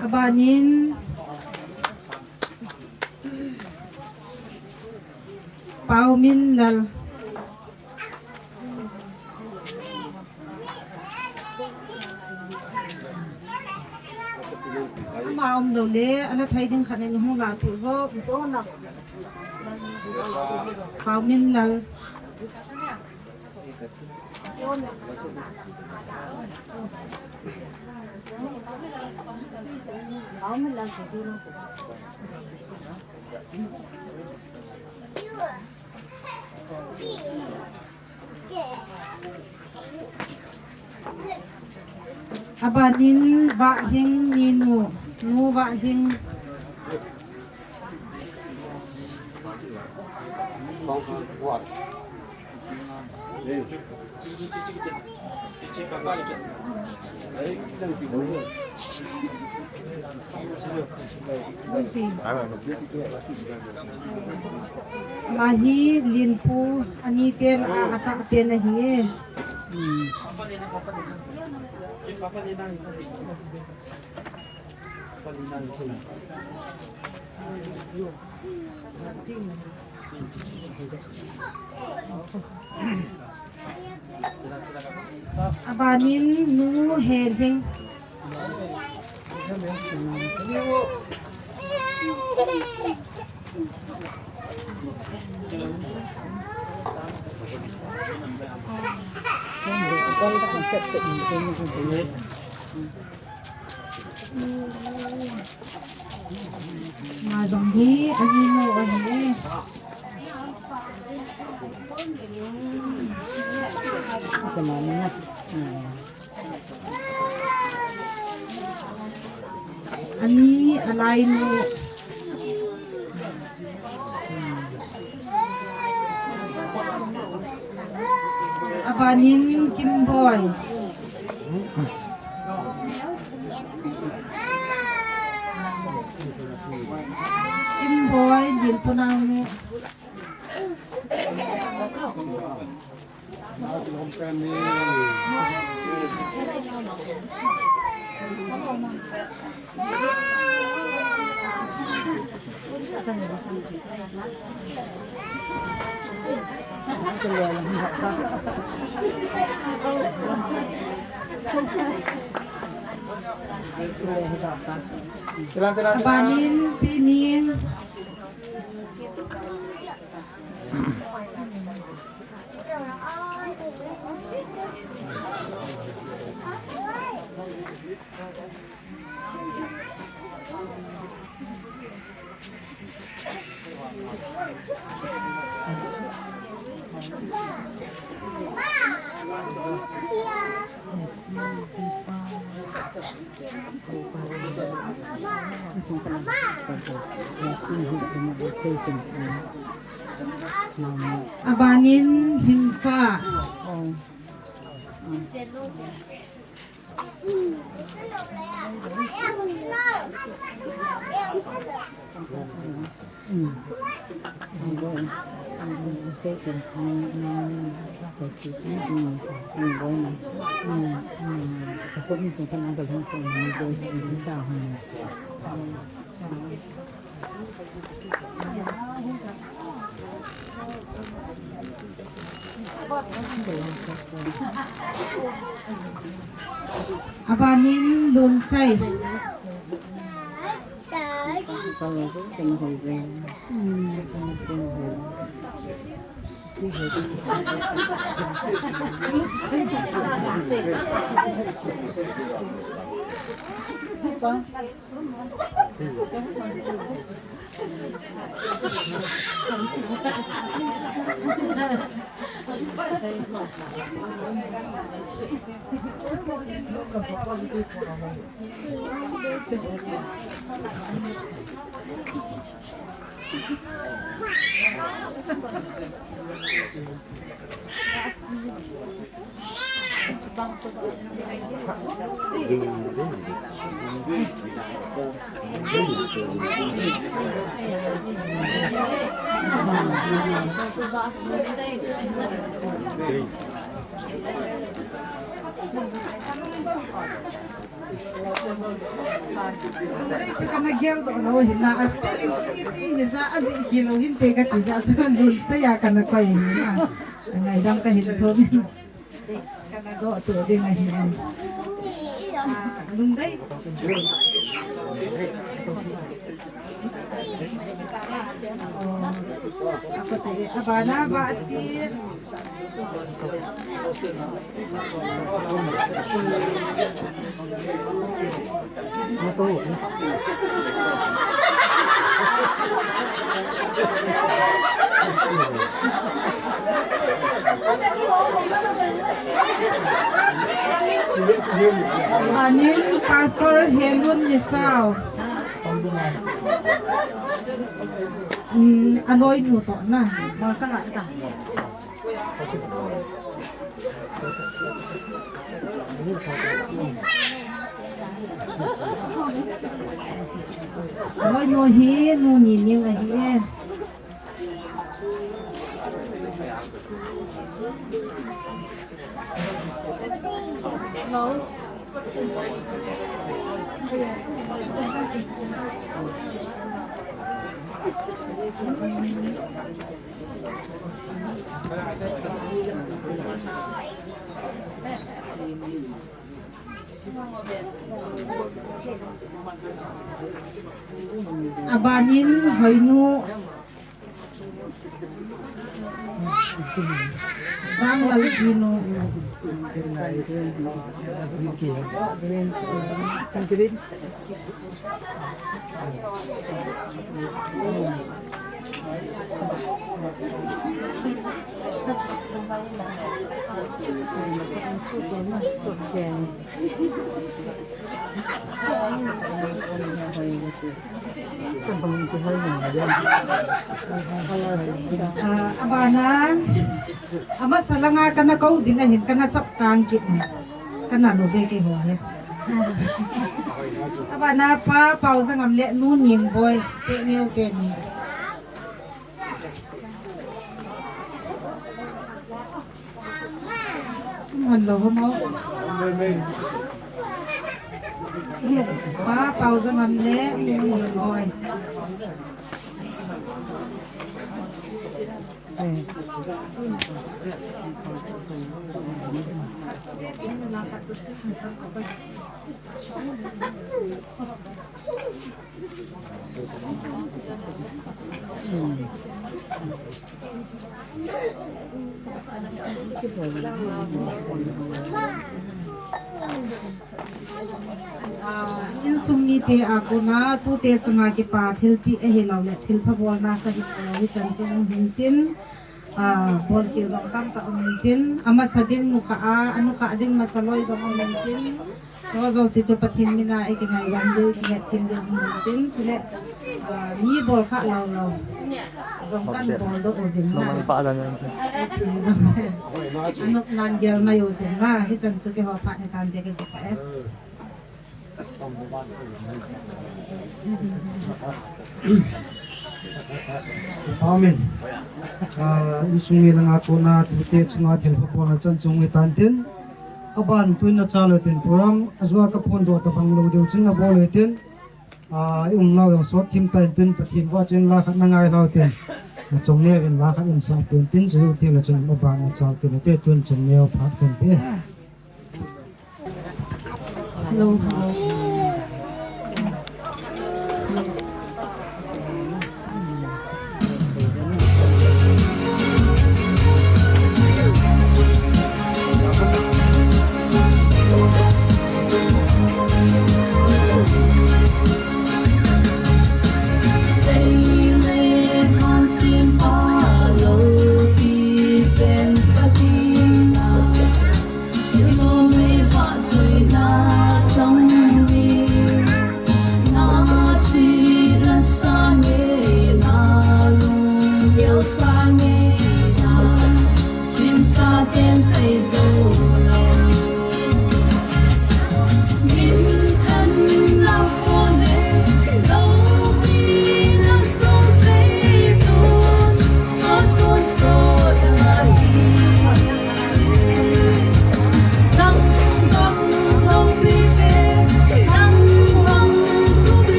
Abanin Pauminlal. Ama umlou le, ana thei ding khat nin hung lahpeh vo. Pauminlal. Abanin Vahhing Minu, Nu Vahhing. Ama hi Linpu ani tel a, atah pen ahi e. Abanin Nu Helhing. Ama jong hi, ani nu ahi e. Ani, alainu. Abanin Kimboi. Abanin, pinin. Abanin Hingfa. Abanin Lunsei. Kana geldoh lou hina, a spelling chu iti hija, ajih hilou hinte kati jeh chun Lunsei a kana koi hina. Ngaidam kahin thum in. Kana doh to ding ahi. Lungdei. Abana Vahsi. Anin Pastor Helun Misao. Hmm, anoi nu toh na. Mangkang a ta. Anoi nu hi nu Nining ahi e. Abanin Hoinu. Bang lal sinu. Ah, abana, amasa langa kana kou ding ahin, kana chap kang kit. Kana lou ve keiho hi. Abana Pa Paozangam le Nu Ningboi, te neo te ni. Hello, mo. Pa Paozangam le Nu Ningboi. Ah, insung mite a kona tute chunga kipa thilpeh ahilou le thilpha bolna kahi, hichan chu um hintin, ah, bolkhel jong tamtah um hintin, amasa ding nukha a, anukha ding masa loi jong um hintin, chu jouse chu Pathen mina ikingai jing diu, ikihet them diu um hintin, chule, ah, mi bol kha lou lou jong kan bol doh uvin na. Anop nan gel mai uvin na, hichan chu keiho phat hitante kakipah e. Amen. Ah, insung mi langa kona tute chunga thilpha bolna chan chu um hitan tin. Aban tuin nachal utin program, ajou a kaphondoh tabang lou diu chun nabol utin. Ah, i umnau jong sot thim tan tin Pathen vahchoiyin la khat nangai lhau tin. Nachung neovin la khat insah peh un tin chu tile chun aban nachal tin te tun chung neo phat kan pe. Hello.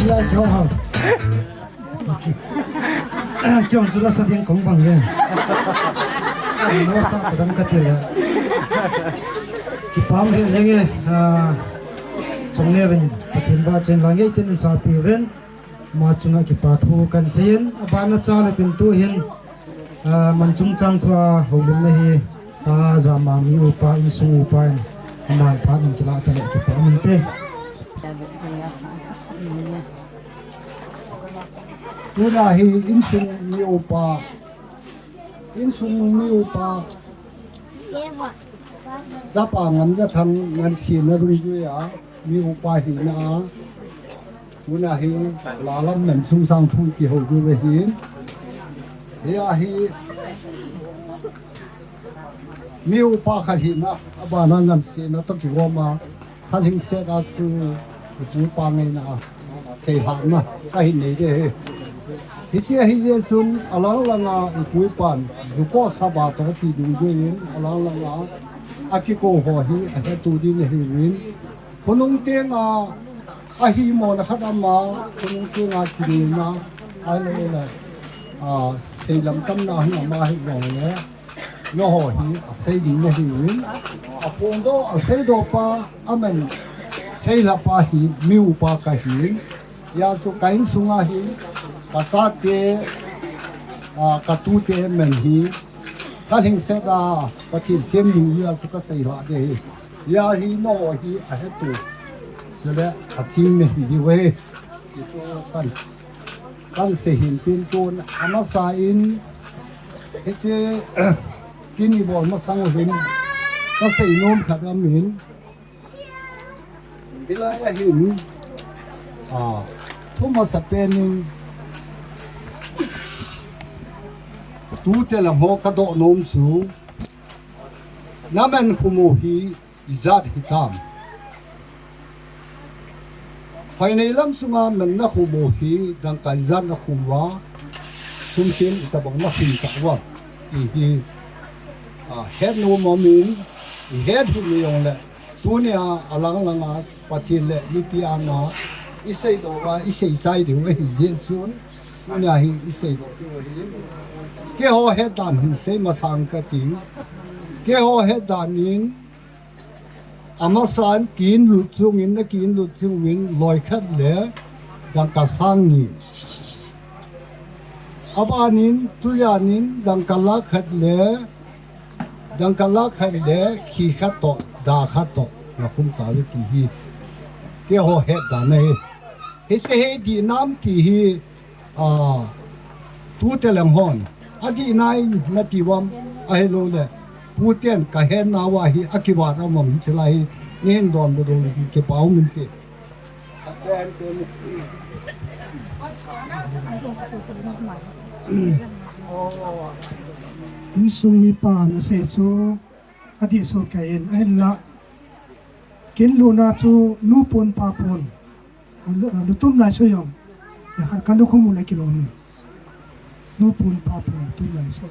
Lai jong hang. Kiong chu la sa ding kong bang le. Mo sa ka dang ka te le. Kipah um lheh lheh e, ah, chong le ven, Pathen ba chen la ngei tin sa pi ven. Ama chunga kipa thu kan seiyin, abana cha le tin tu hin, ah, man chungchang thu a houlimna hi, ta jama mi upa, insung upa in, aman phat in kila ta le kipa um inte. Tuna hi insung mi upa, insung mi upa, Japa Ngamjathang ngansena dungjuia mi upa hina a, tuna hi lalam nan sungsang thu kihou diu ahin. Hia hi mi upa khat hina, abana ngansena toh kigoma, Thalhingset a chu ipu ipa ngaina a seilhahna kahin nei ding ahi. Hiche ahi jeh chun alang langa ipu ipan juko saba toh ti dungjuiyin alang langa akikou ho hi ahetu ding ahiuvin. Khonung tenga ahimona khat ama, khonung tenga kineina, ahilou le, a, seilam tamna hin ama hijongle, nangho hi asei ding nahiuvin, aphongdoh, aseidoh pa, aman seilhah pa hi mi upa kahin, hia chu ka insunga hi, ka chate, a, ka tute man hi, Thalhingset a Pathen sem ding hia chu ka seilhah ding ahi. Hia hi nangho hi ahetu, chule aching nahi diu ahi. Kan, kan sei hin tin tun, amasan, hiche, kin ibol masang u hin, kasei nom khat aum in, hilai a hin, a, thu masapen in, tute lang ho kadoh nom chu, naman khum u hi, ijat hitam. Phainei lam sunga man nakhum u hi dangka ijat nakhum uva, sumsen itobang nakhum tauvam ti hi, a, het nom aum in, ihet hih jongle, tunia alang langa Pathen le mipi anga iseidoh uva, iseichai diu ahi jeh chun, tunia hi iseidoh diu ahi. Keiho het dan hin sei masang kati. Keiho het dan in, amasan kin lut chungin, na kin lut chungin, loi khat le dangka sang ni. Abanin, tujanin, dangka lakh khat le, dangka lakh khat le, khi khat toh, da khat toh, nakhum tauve ti hi. Keiho het dan ahi. Hiche hi dihnam ti hi, a, tute lang hon. Adih nai nati uvam ahilou le. Puten kahet nauva hi akivat aum aum hiche lai hi. Neihin donbut u kipa um inte. Insung mipan asei chu adih soh kei in ahinla. Kin lutna chu nu pon pa pon. Lu-, lutom laisoi jong. Jakhat kalukhum u le kilom. Nu pon pa pon lutom laisoi.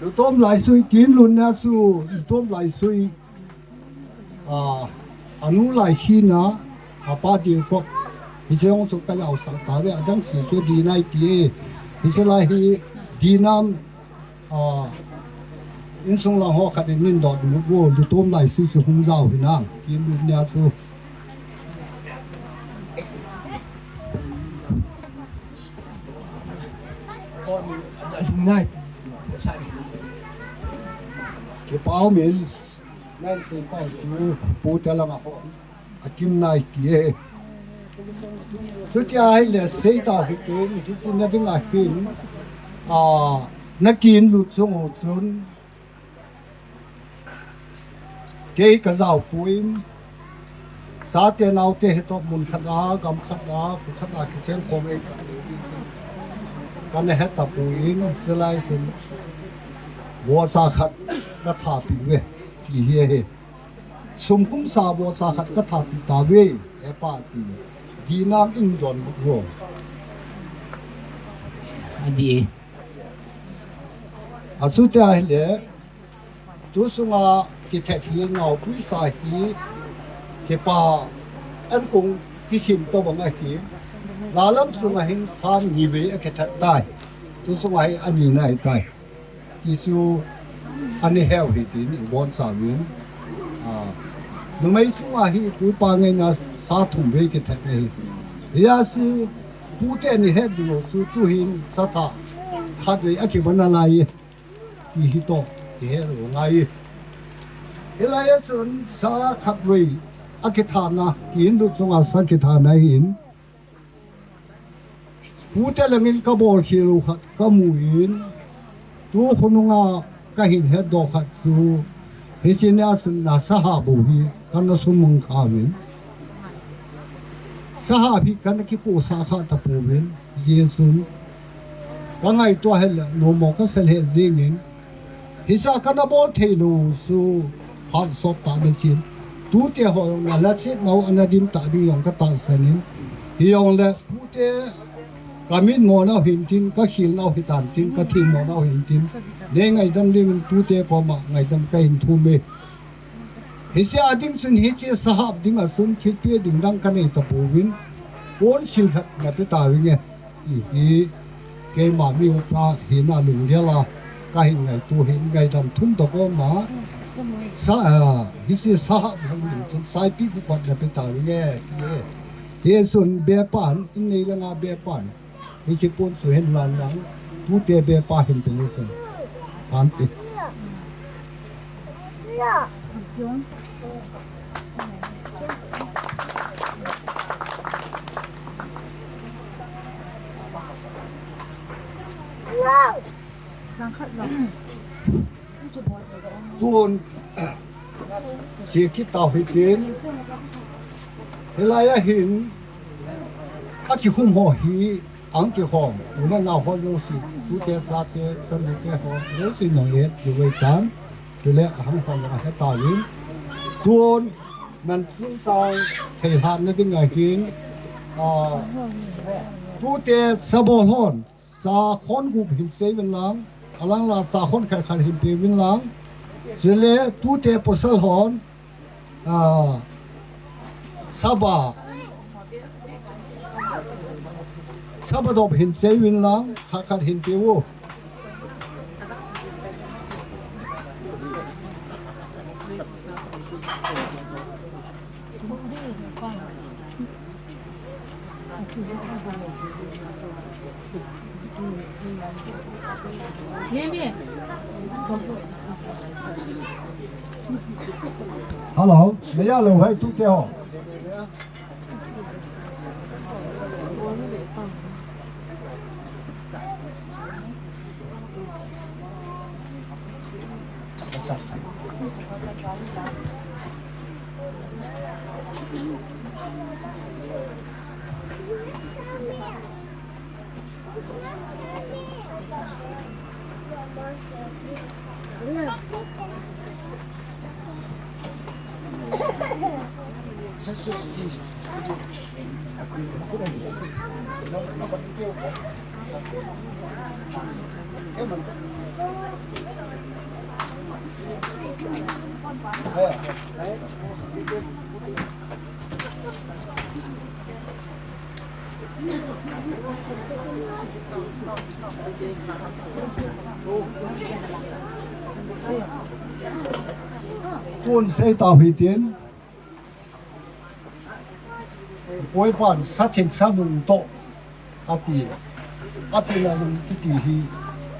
Lutom laisoi kin lutna chu lutom laisoi. A, anu lai hina, apa ding kop. Hiche jong chu kajaosah tauve, adang se chu dihnai ti e. Hiche lai hi dihnam, a, insung lang ho khat in neidonbut u, lutom laisoi chu hung jao hinam, kin lut nia chu. Kipa um in, neiseipau chu, pute langa ho. Akim nai ti e. Chuti ahile seita hitin, hiche na dinga hin, a, nakin lut chung u chun, kei kajao poi, chate naote hitoh mun khat a, gam khat a, kho khat a kichen khom e. Kana het tapoi, chulai chun, vohsa khat kathapi uve, ti hi ahi. Sum kum sa vohsa khat kathapi tauve, hepa ti. Dihnam in donbut u. Adih e. Achuti ahile, tu sunga kithet hi ngaopui sa hi, Kipa an kong kisim to bang ahi. Lalam sunga hin san ni vei akithat tai. Tu sunga hi ani na ahi tai. Isu ani heu hi tin i bon sa vin. Ah, numei sunga hi tupa ngai na sa thum vei kithat ahi. Hia si pute ni het lo su tu hin sa tha khat vei akibana lai. Ti hi to, ti he lo ngai. Hilai a sun sa khat vei akithana, ki hindu chunga sa kithana hin. Pute langin ka bol khel u khat ka mu in. Tu khonunga ka hin het do khat su. Hiche ni a sun na sa ha bu hi, ka na sumang kha vin. Sa ha hi ka na kipu sa kha ta pu vin. Jesun. Ka ngaito hel le, nomo ka sel he jingin. Hisa ka na bol thei lo su, phat sot ta na chin. Tute ho na la chet nau ana dim ta ding jong ka ta sanin. Hi jong le, tute ka min mo nau hin tin, ka khil nau hi tan tin, ka thi mo nau hin tin. Nei ngaidam ding tute koma ngaidam ka hin thum e. Hiche a ding chun hiche sahap ding a sun thilpi ding dang ka nei ta pouvin. Pon sil khat na pe ta vinge. Ihi keima mi upa hina lunggel a ka hin ngaito hin ngaidam thum ta koma. Sa, ah, hiche sahap ding chun saipi khu khat na pe ta vinge. Hi sun be pan, in nei langa be pan. Hiche pon su hin lan lang, tute be pa hin pe ni sun. San pe. Tun, si kit tau hitin, hilai a hin, a kikhum ho hi, ang kikhom, u le nau ho jouse, tute sate, sanute ho, jouse nong et, kiwei tan, chule ahang ho nong het tauvin. Tun, man chungchang, seilhahna ding a hin, ah, tute sabol hon, Sakhon gup hin sei vin lang, alang la sakhon khat khat hin pe vin lang. Chule tute pasal hon, ah, saba, saba dop hin sei vin lang, khat khat hin pe u. Hello, me ya lo hai tu te ho. Tun sei tau hitin. Koipan sa theng sa nung to. Ati. Ati la nung kiti hi.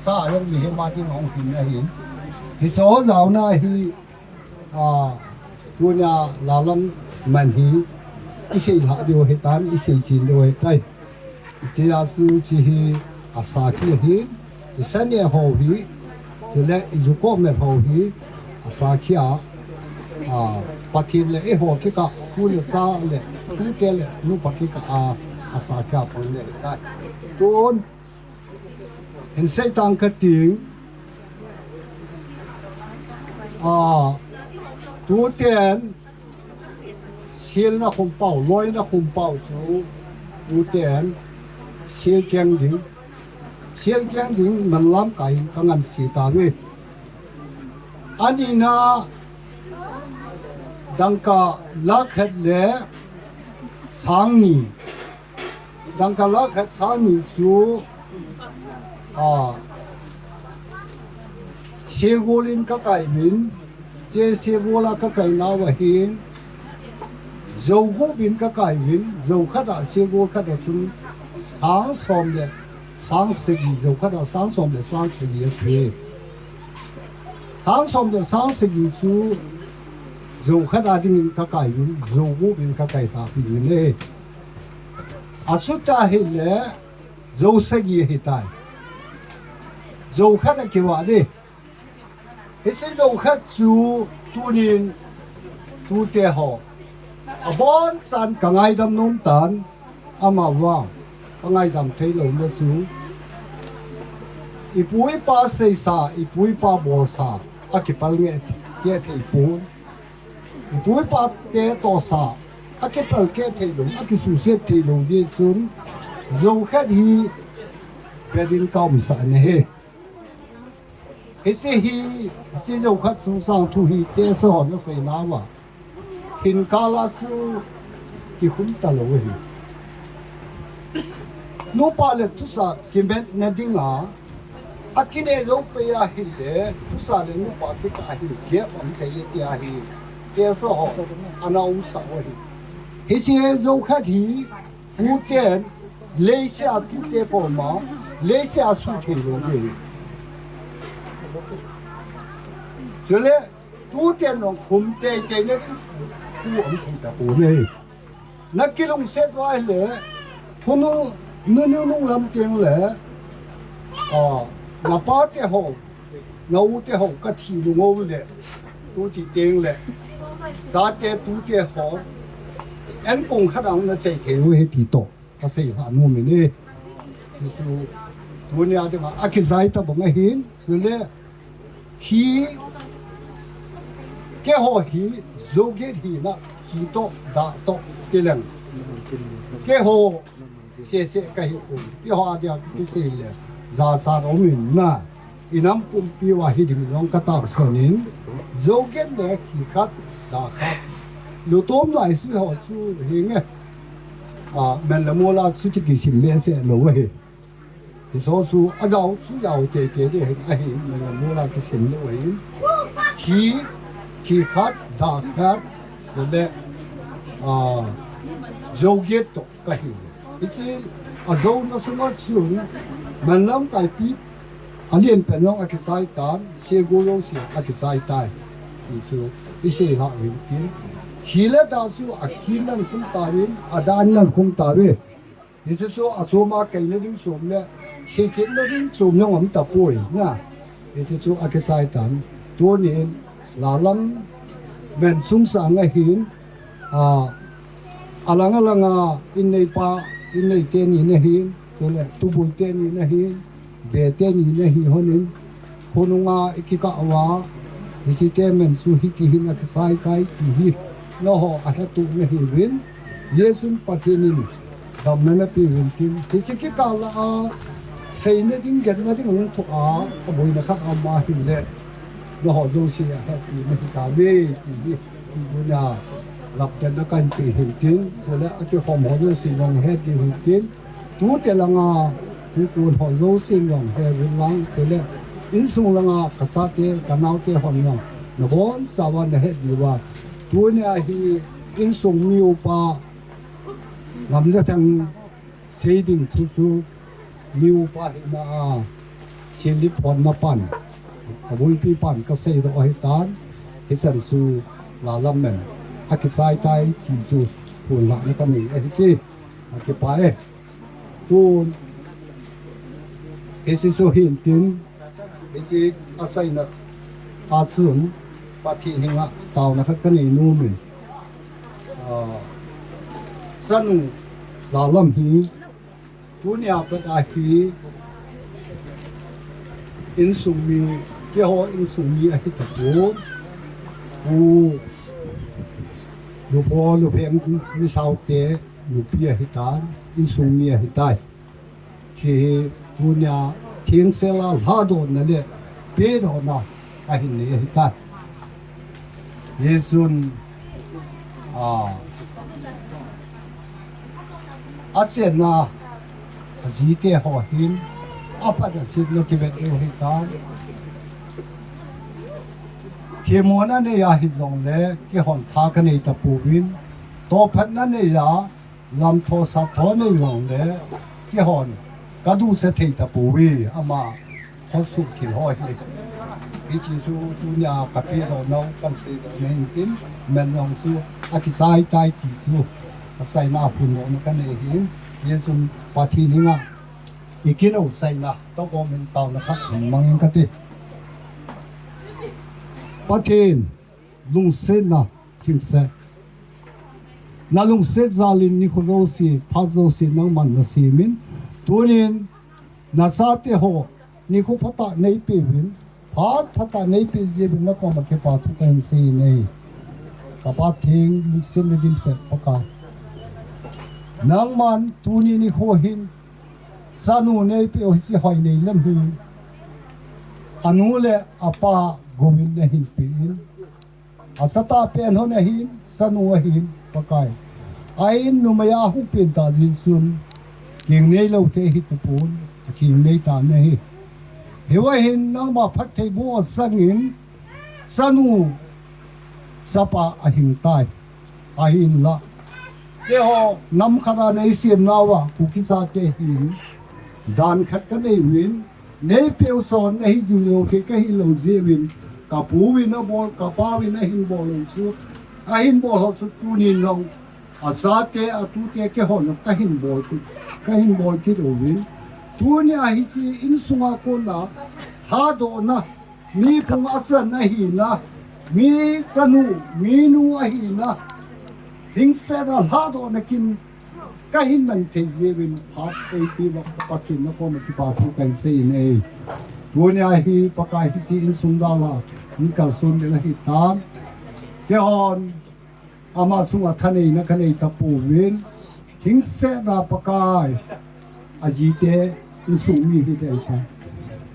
Sa ayong mi he ma ding hong hin ahin. Hi so zau na hi. A, tunia lalam man hi, i seilhah diu ahitan, i seichin diu ahitai. Hiche a chu hiche hi asakhi ahi, i sane ho hi, chule i jukoh met ho hi, asakhi a, a, Pathen le eiho kikah, tu le cha le, tute le nupa kikah a, asakhi a pang le ahitai. Tun, Hin sei tang kati, a, tuten, sil na khum pau, loi na khum pau chu, tuten, sil keng ding, sil keng ding, man lamkai ka ngan si ta ve. Ani na, Dangka lakh khat le sang ni. Dangka lakh khat sang ni chu, a, Segol in ka kai uvin, che Segol a ka kai nau ahin, Zo gup in ka kai uvin, Zo khat a Segol khat a chun sang som le sang sagi, Zo khat a sang som le sang sagi a chu e. Sang som le sang sagi chu Zo khat a dingin ka kai uvin, Zo gup in ka kai ta uvin e. A sut a hile Zo sagi ahi tai. Zo khat a kivah ding. Hiche Zo khat chu tunin tute ho abonchan ka ngaidam nom tan, amavang ka ngaidam thei louna chu ipu ipa seisa, ipu ipa bolsa a kipal nge, nge thei pon. Ipu ipa te tohsa a kipal nge thei lou, a kisuhset thei lou jeh chun Zo khat hi bedin ka umsah na ahi. Hiche hi, hiche Zo khat sungsang thu hi tesa hon asei nauva, hin kala chu kikhum talou ahi. Nupa le thusa kimetna dinga, a kineh jou pei ahile, thusa le nupa kikah a hi gap um thei e ti ahi. Tesa ho ana umsah u ahi. Hiche Zo khat hi, tuten, leiset a tute koma, leiset a suh thei lou ding ahi. Chule, tuten jong khum teitei na ding, khu um thei tapon ahi. Na kilungset uva ahile, khunu, nu, nu nung lam teng le, a, na pa te ho, na u te ho ka thi lungou le, tu ti teng le, chate tute ho, en kong khat a na chai thei u ahi ti toh ka seilhah nom in e. Jesu, tunia dinga, a kijai tabang ahin, chule, hi, keiho hi, Zo gate hina, hi toh, dah toh, ti leng. Keiho, sese ka hi pon. Keiho a dia kisei le, jachat um in na. I nam pumpi uva hi ding jong ka tahsan in, Zo gate le hi khat, dah khat. Lutom lai sui ho chu hi nge. A, men le mol a chu ti kisim behseh lou ahi. Hiche chu a jao chu jao teitei ding ahi, ahin, men le mol a kisim lou ahin. Hi, hi khat, dah khat, chule, a, Zo gate toh ka hi. Hiche a jouna sunga chun, man lamkaipi, a lian pen jong a kisai tan, Segol jouse a kisai tai. Ti chu, i seilhah u hin tin. Hi le dah chu a khin nan khum tauvin, a dan nan khum tauve. Hiche chu a chom a kaina ding chom le, seichetna ding chom jong um tapoi, na. Hiche chu a kisai tan. Tunin, Lalam men sungsang ahin, a, alang alang a, inneipa, innei teni na hin, chule, tubul teni na hin, be teni na hi honin, khonunga i kikah uva, hiche te men chu hiti hin a kisai tai ti hi, nangho a hetuh na hiuvin, Jesun Pathen in damna na pe uvin tin, hiche kikah lah a, seina ding, genna ding hung thoh a, a boina khat a um ahile, nangho jouse a hetpi na hi tauve, ti hi, tuni a, laptanna kahin pe hin tin, chule a kikhom ho jouse jong het diu hin tin, tute langa, hung kon ho jouse jong he uvin lang, chule, insung langa, ka chate, ka naote hon jong, na boncha uva na het diuva, tunia hi, insung mi upa, Ngamjathang sei ding thu chu mi upa hina a, Senlip hon na pan, a bulpi pan ka seidoh ahitan, hichan chu Lalam men a kisai tai ti chu phonlhahna ka nei ahi ti, a kipah e. Tun, hiche chu hin tin, hiche a saina a chun, Pathen henga taona khat ka nei nom in, a, chanu Lalam hi, tunia pat a hi, insung mi, keiho insung mi ahi tapon, Pu Lupho Lupheng Misao te nupi ahitan, insung mi ahitai. Hiche hi tunia thengsel a lhadohna le pedohna ahin nei ahitai. Jesun A, a chenna, a jite ho hin, a phat a sitna kivet diu hitan. Themmo na nei a hijongle, keihon tha ka nei tapouvin, tohphatna nei a, lamtho satho nei jongle, keihon ka ducha thei tapouve, ama khosuh thil ho hi. Hiche chu tunia ka pehdoh nau, kan seidoh na hin tin, men jong chu akichai tai ti chu, ka chaina phondohna ka nei hin, hichun Pathen henga i kinou chaina, toh komin taona khat hin mang ing kate. Pathen, lungsetna, thingset. Na lungset jalin nikho jouse, phat jouse nangman na semin. Tunin, na chate ho, nikho phatah nei peuvin, phat phatah nei peh jeh uvin na koma kipa thu kahin sei e. Ka Pathen, lungset le dimset Pakai. Nangman tuni nikho hin chanu nei peh u hiche Hoineilam hi anu le apa gouvin na hin peh in. A chate pen hon ahin, chanu ahin, Pakai. Ahin numei a hung pen tah jeh chun, keng neilou te hi tapon, akeng nei tan ahi. Hiva hin nangma phattheiboh sangin, chanu chapa ahing tai, ahinla. Keiho nam khat a nei sem nauva, Kuki chate hin, dan khat ka nei uvin, nei peh u chun na hi jing lou, kei ka hi lou jeh uvin, ka pu uvin abol, ka pa uvin ahin bol u chu, ahin bol ho chu tunin jong, a chate, a tute, keihon jong ka hin bol kit, ka hin bol kit uvin. Tunia hiche insunga kona, lhadohna, mi phung a chan ahina, mi chanu, mi nu ahina, lhingsetna lhadohna kin, ka hin mang thei jeh uvin phat eipeh uva Pathen na koma kipa thu kahin sei e. Tunia hi Pakai hiche insung dalha, in kalson ding ahitan. Keihon, ama sunga thaneina ka nei tapouvin. Lhingsetna Pakai, a jite, insung mi hi dei tai.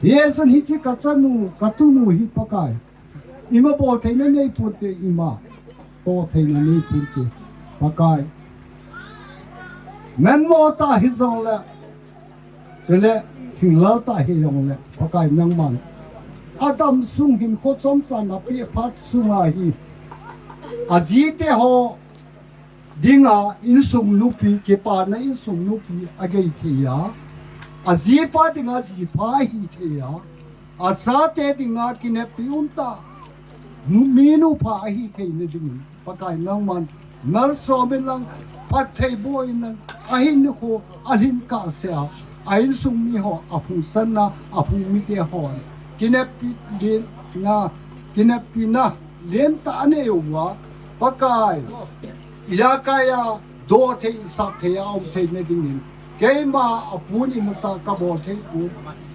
Hichun hiche ka chanu, ka tunu hi Pakai. Ima bol theina nei ponte, ima toh theina nei ponte, Pakai. Menmo tah hijongle, chule hinglel tah hijongle, Pakai nangman. Adamsung hinkho chomcha na peh phat sunga hi, a jite ho dinga insung nupi, kipana insung nupi agei thei a, a jipa dinga jipha ahi thei a, a chate dinga kinepi umtah, nu, mi nupha ahi theina dingin, Pakai nangman malsom in lang, phattheiboh in lang, ahin nikho, alhin kahsea, a insung mi ho, aphung sanna, aphung mite ho, kinepi lenna, kinepina lentah anei uva, Pakai, ijakai a doh thei, isap thei a um theina dingin, keima apun imacha ka bol thei poi,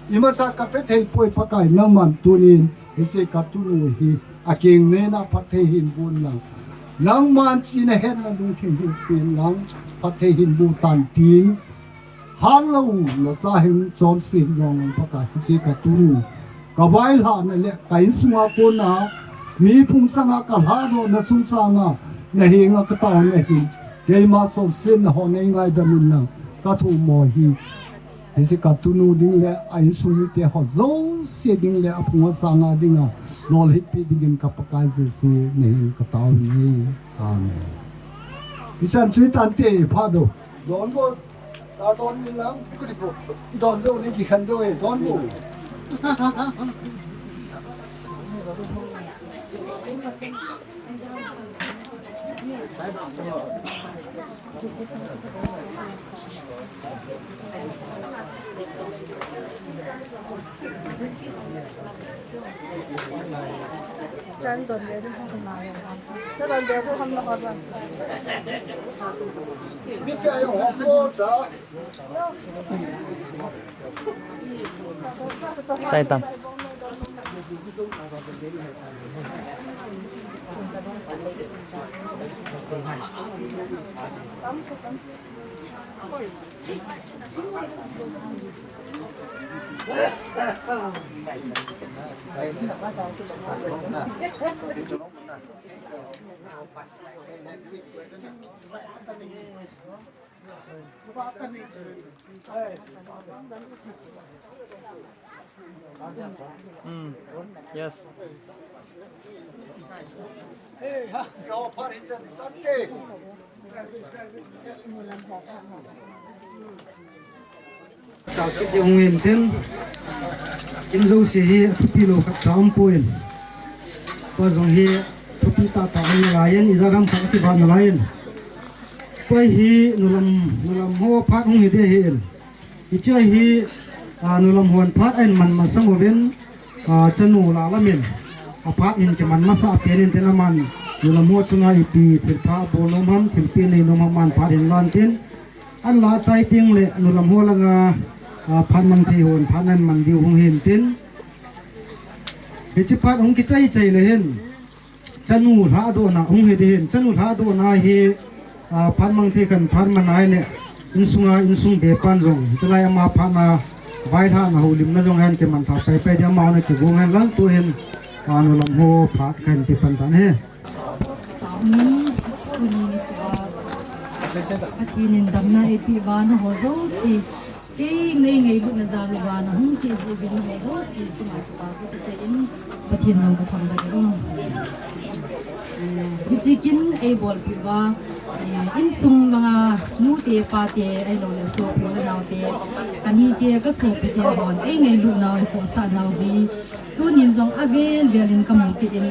imacha ka pe thei poi, Pakai nangman tunin, hiche ka tunu hi, akeng neina phatthei hin boh in lang. Nangman chihna hetna lungthim hin pen lang, phatthei hin boh tan tin. Hatlou, nacha hin chonse hin jong lang Pakai, hiche ka tunu. Ka vailhahna le ka insunga kona, mi phung sanga ka lhadohna chungchanga, na henga ka taona hin, keima chonsetna ho nei ngaidam in lang, ka thummo hi. Hiche ka tunu ding le a insung mite ho jouse ding le aphung asanga dinga lolhinpi dingin ka Pakai Jesu min in ka taona e. Amen. Ichan chu itante, pha do. Don go. Sa don ni lang, ku di ko. Don do ni ki khan do e, don go. Saitan. Mm. Yes. Chao kit ding hung hin tin, in jouse hi athupi lou khat cha um poi. Tua jong hi thupi tahtah hung nalai in, ijat ham khat akivat nalai in. Tua hi nulam, nulam ho phat hung hi ding ahin. Hiche hi, a, nulam hon phat ahin man masang uvin, a, chanu lah lamin. Aphat hin kiman masa pen in tin aman nulam ho chunga ipi thilpha bol nom ham, thilpeh nei nom ham aman phat hin lan tin. An la chai teng le nulam ho langa, a, phat mang thei hon phat nan man diu hung hin tin. Hiche phat hung kichai chai le hin. Chanu lhadohna hung hi ding ahin. Chanu lhadohna hi, a, phat mang thei khan phat man nai le. Insunga, insung bepan jong. Chulai ama phatna vailhahna houlimna jong ahin kiman tha pai pai ding ama hon kigong ahin lang tu hin. A, nulam ho phat kahin ti pan tan ahi. Amen. Tuni nikho a Pathen in damna eipeh uva nangho jouse, kei nei ngailutna jal uva nahung cheh jeh uvin nangho jouse chunga kipa thu kasei in Pathen nang kathangvah in. Hiche kin eibolpeh uva, eh, insung langa nute pate ahilouleh sopi u le naote, kanite kasopite hon eingailut nau eikhohsah nau hi tunin jong avel vel in kamu kit in,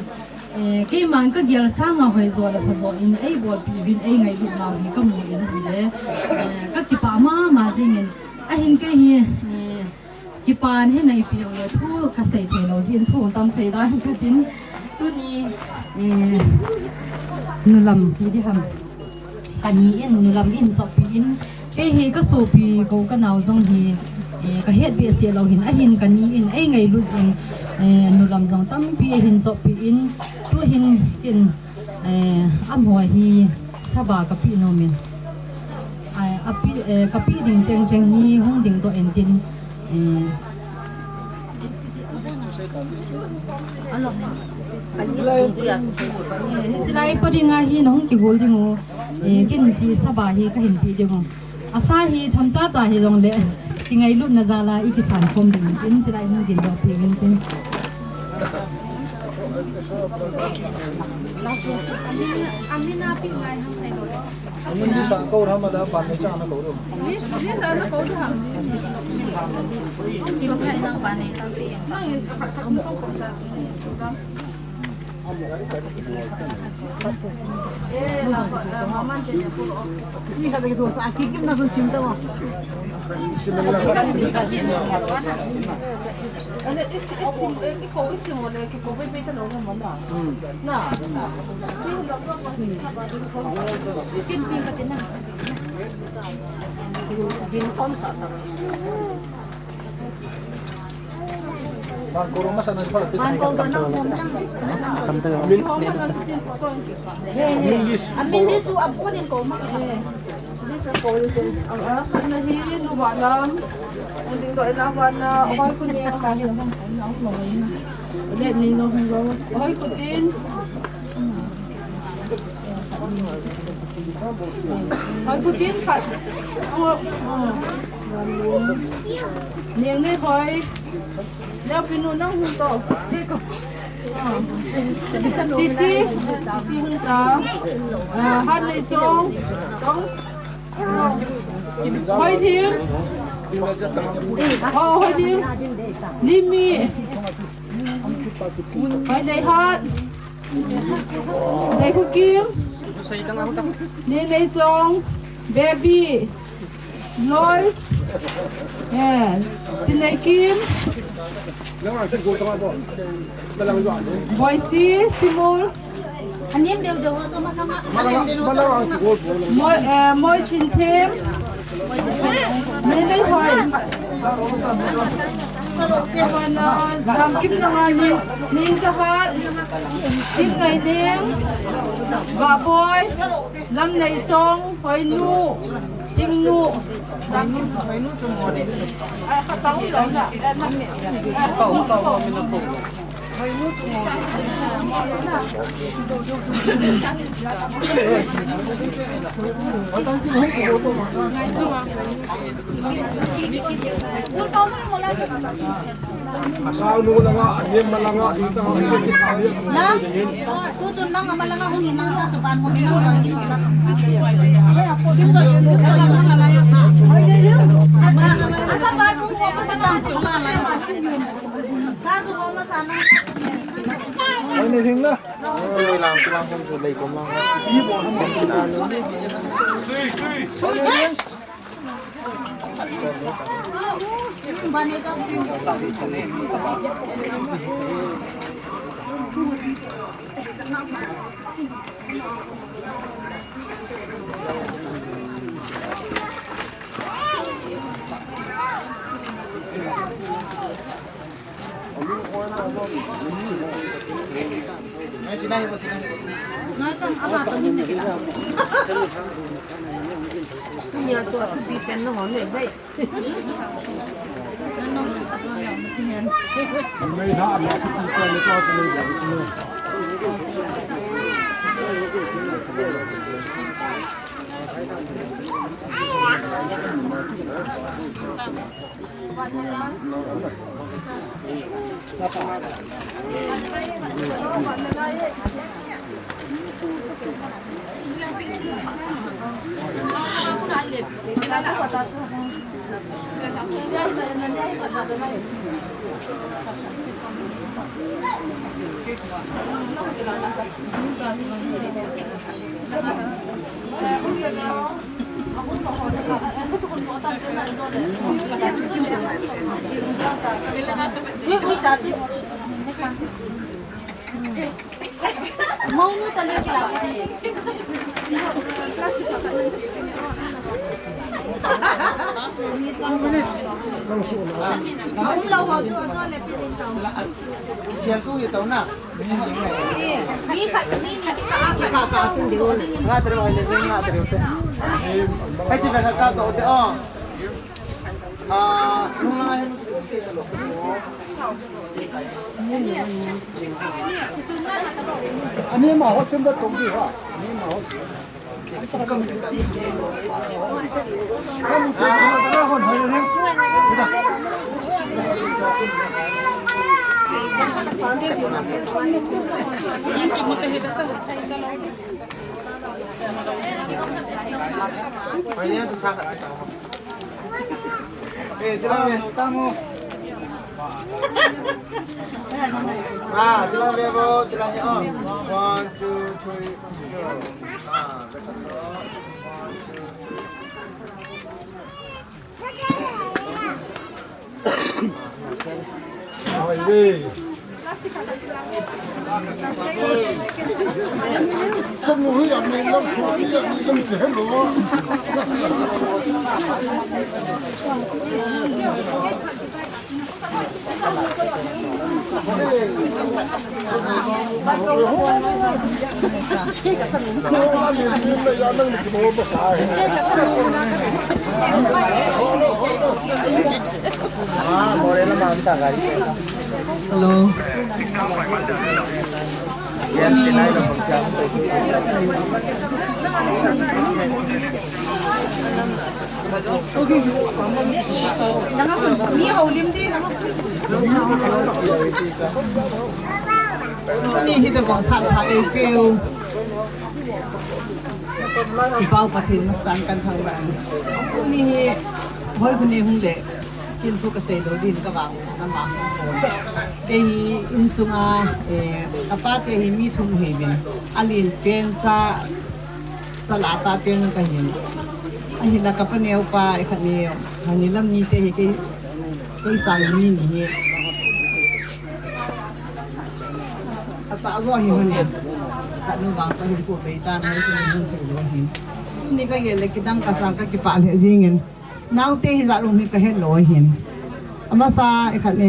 Eh, keiman kagel sanga hoijo le phajo in eibolpeh uvin eingailut nau hi kamu in ahile, eh, kakipah mama jing in, ahin kei hi, eh, kipa nahi neipeh u le thu kasei thei lou jeh in thu tam sei dan katin, tuni, eh, nulam hi ding ham. Kani in, nulam in chohpeh in, kei hi kasopi kou kanao jong hi, eh, kahet behseh lou hin, ahin kani in, eingailut jing, eh, nulam jong tampi ahin chohpeh in, tu hin kin, eh, amaho hi saba kapeh nom in, eh, apeh, eh, kapeh ding cheng cheng hi hung dingdoh in tin, eh, Eh, hichelai pa dinga hi nahung kigol ding u. Eh, kin hiche saba hi kahin pe ding u. Asa hi themcha cha hijongle, kingailutna jal a ikisan khom ding u. Kin hichelai hung dingdoh peh uvin tin. Amin, amin a pi ngai ham thei lo. Amin list a kou ham a da pan nei cha na kou ro. List, list a na kou ro ham. Sim hai nang pan nei ta pi. Nang in khat khat kou kou ta. Eh, la, la, mama de. Ni khat ki to sa ki kim na sim ta wa. Sim na. Ane, is, is sim, eh, ki kou, is sim wale ki kou pe pe ta lo na. Hoi, kutin khat. Neng nei hoi. Leo pinu nang hun to. Sisi, sisi hun ta. Ah, hat nei chong. Chong. Hoi thim. Oh, hoi thim. Limi. Hoi nei hat. Nei Khukim. Ni Nei Chong. Baby. Lois. Eh. Ti Nei Kim. Boisi, Simul. Anin deu deu ho to masanga. Anin deu ho to masanga. Moi, eh, Moi Chin Them. Nei Nei Hoi. Kona, Jam Kim Nanga ni, Ning Chahat, Sin Ngai Ning, Ba Boi, Lam Nei Chong, Hoi Nu, Ting Nu. Ai, ka chang lo na. Ai, na. Asau nu langa, anem malanga, ita ho. Na, tu tu nang amalanga hung in nang sa tu ban hung in nang sa tu ban hung in nang. Asa ban hung ko masa nang tu sa la. Sa tu ko masa nang. Oi, ni hing na. Oi, lang, lang, lang, lang, lang. Sial tu ye tau na. Nga tero hai le nga tero te. Hai chi ba ka to te o. Ah, nung na hin. Ani ma ho chen da tong di ha. Ani ma ho. Ah, sila bebo, sila ni, oh. One, two, three, go. Ah, betul. Hello. Tuni hi tabang phat pha ei peu. I Pau Pathen mastan kan thangvah in. Tuni hi hoi hune hung le kin thu kasei lou din ka vang, ka vang. Kei hi insunga, eh, ka pate hi mi thum hi min. Alen pen cha, cha la ta pen ka hin. Ahinla ka paneo pa, eh, khat ni, khat ni lam ni te hi kei, kei sang ni ni hi. Atah jo hi hon e. Khat nu vang ka hin ko bei tan, hoi ko hin ko jo hin. Ni ka gel le kidang ka sang ka kipah le jing in. Naote hijat um hi ka het lou hin. Amasa i khat ni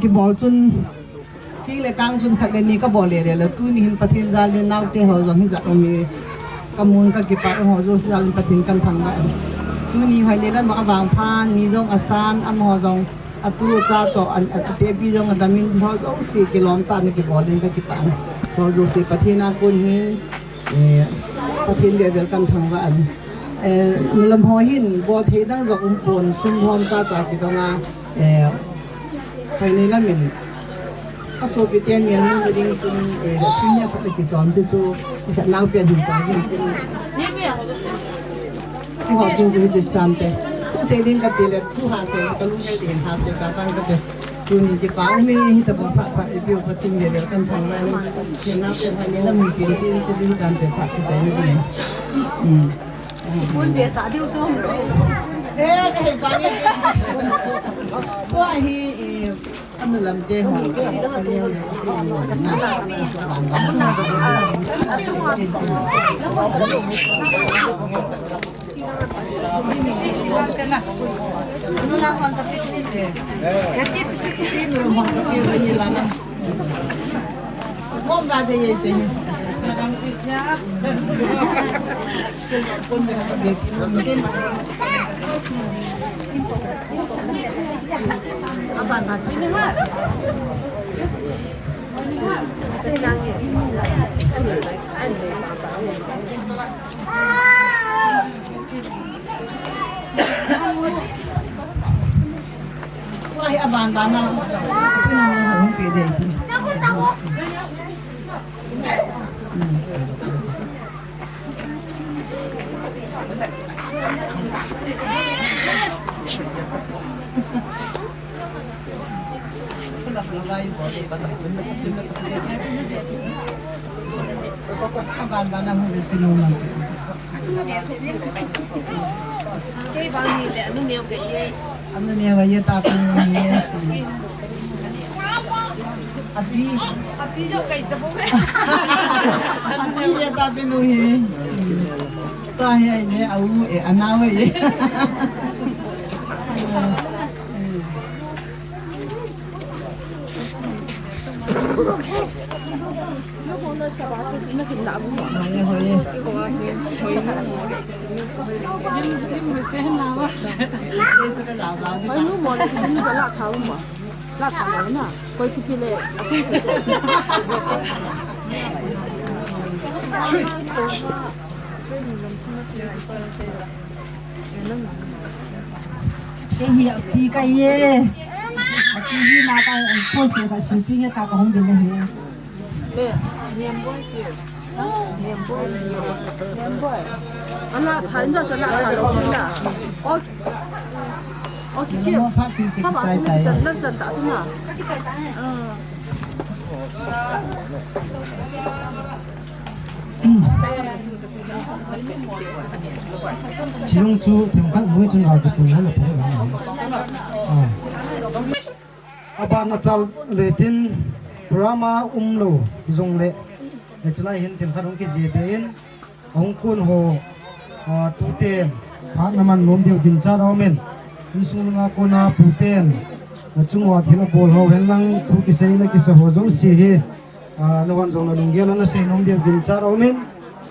kibol chun, kile kang chun khat le ni ka bol le le la tuni hin Pathen jal in naote ho jong hijat um hi. Ka mun ka kipah ho jong jal in Pathen kan thangvah in. Tuni hoi le la ma ka vang phan ni jong asan amaho jong Atu cha to an ate bi jong adamin ho jouse kilom tah na kibol in kakipah na. Ho jouse Pathen a kon hin, eh, Pathen veve kan thangvah in. Eh, nulam ho hin bol thei dang jong um pon, sum hom cha cha kidong a, eh, Phainei lamin. Asopi ten ngel mun ding chun, eh, thing ya khat kichom chu chu, khat nau pen hin chom hin. Ni mi. Thu ho kin chu chu sante. Thu sei ding kati le, thu ha sei, kalung sei ding ha sei, katang kate. Tuni kipah ume, hitobang phat phat, ipi u Pathen veve kan thangvah in. Kina pen Phainei lamin kin kin chu ding tante phat kichai ni. Hmm. Mun be sa diu chu. Eh, kahepang e. Tua hi, eh, Anu lam te ho. Wah, aban ban na. Kei bang ni le, anu neo kei ye. Anu neo ye ta pinu ye. Api. Api jo kei ta pinu ye. Api ye ta pinu ye. Ta he ye, au e, anau ye. Kei hi api kahi e. Api hi na ka, ko se ka si pi nge ta ka hung ding ahi. Ana tha inja chana tha lo na. O, o ki ki. Sa ba chu ni chan nan chan ta chu na. Chijong chu themkhat lui chun ga tu na na phe. Ah. Abana chal le tin drama um lo jong le. Echlai hin themkhat hung kijih be in. Hung kun ho, ah, tuten phat na man nom diu ginchat aumin. Insung nga kona puten. Achung uva thil abol ho hen lang thu kisei na kisa ho jong si hi. Ah, na wan jong na lunggel a na sei nom diu ginchat aumin.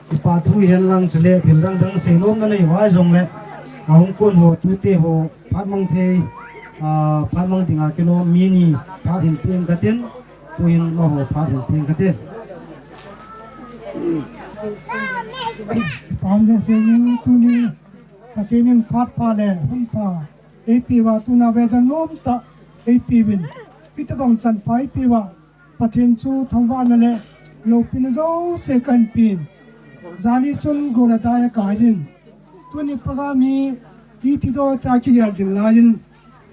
Kipa thu hen lang chule thil dang dang sei nom na nei uva jong le. Ahung kun ho tute ho phat mang thei, ah, phat mang dinga kilom mi ni phat hin peng katin, tuhin amaho phat hin peng katin. Pam de sei ning tuni, Pathen in phat pha le hun pha eipe uva tuna weather nom tah eipe uvin. Hitobang chan pha eipe uva. Pathen chu thangvahna le loupina jouse kahin pen. Jani chun gol a dai a kai jin. Tuni program hi iti do ta kigel jing laiyin.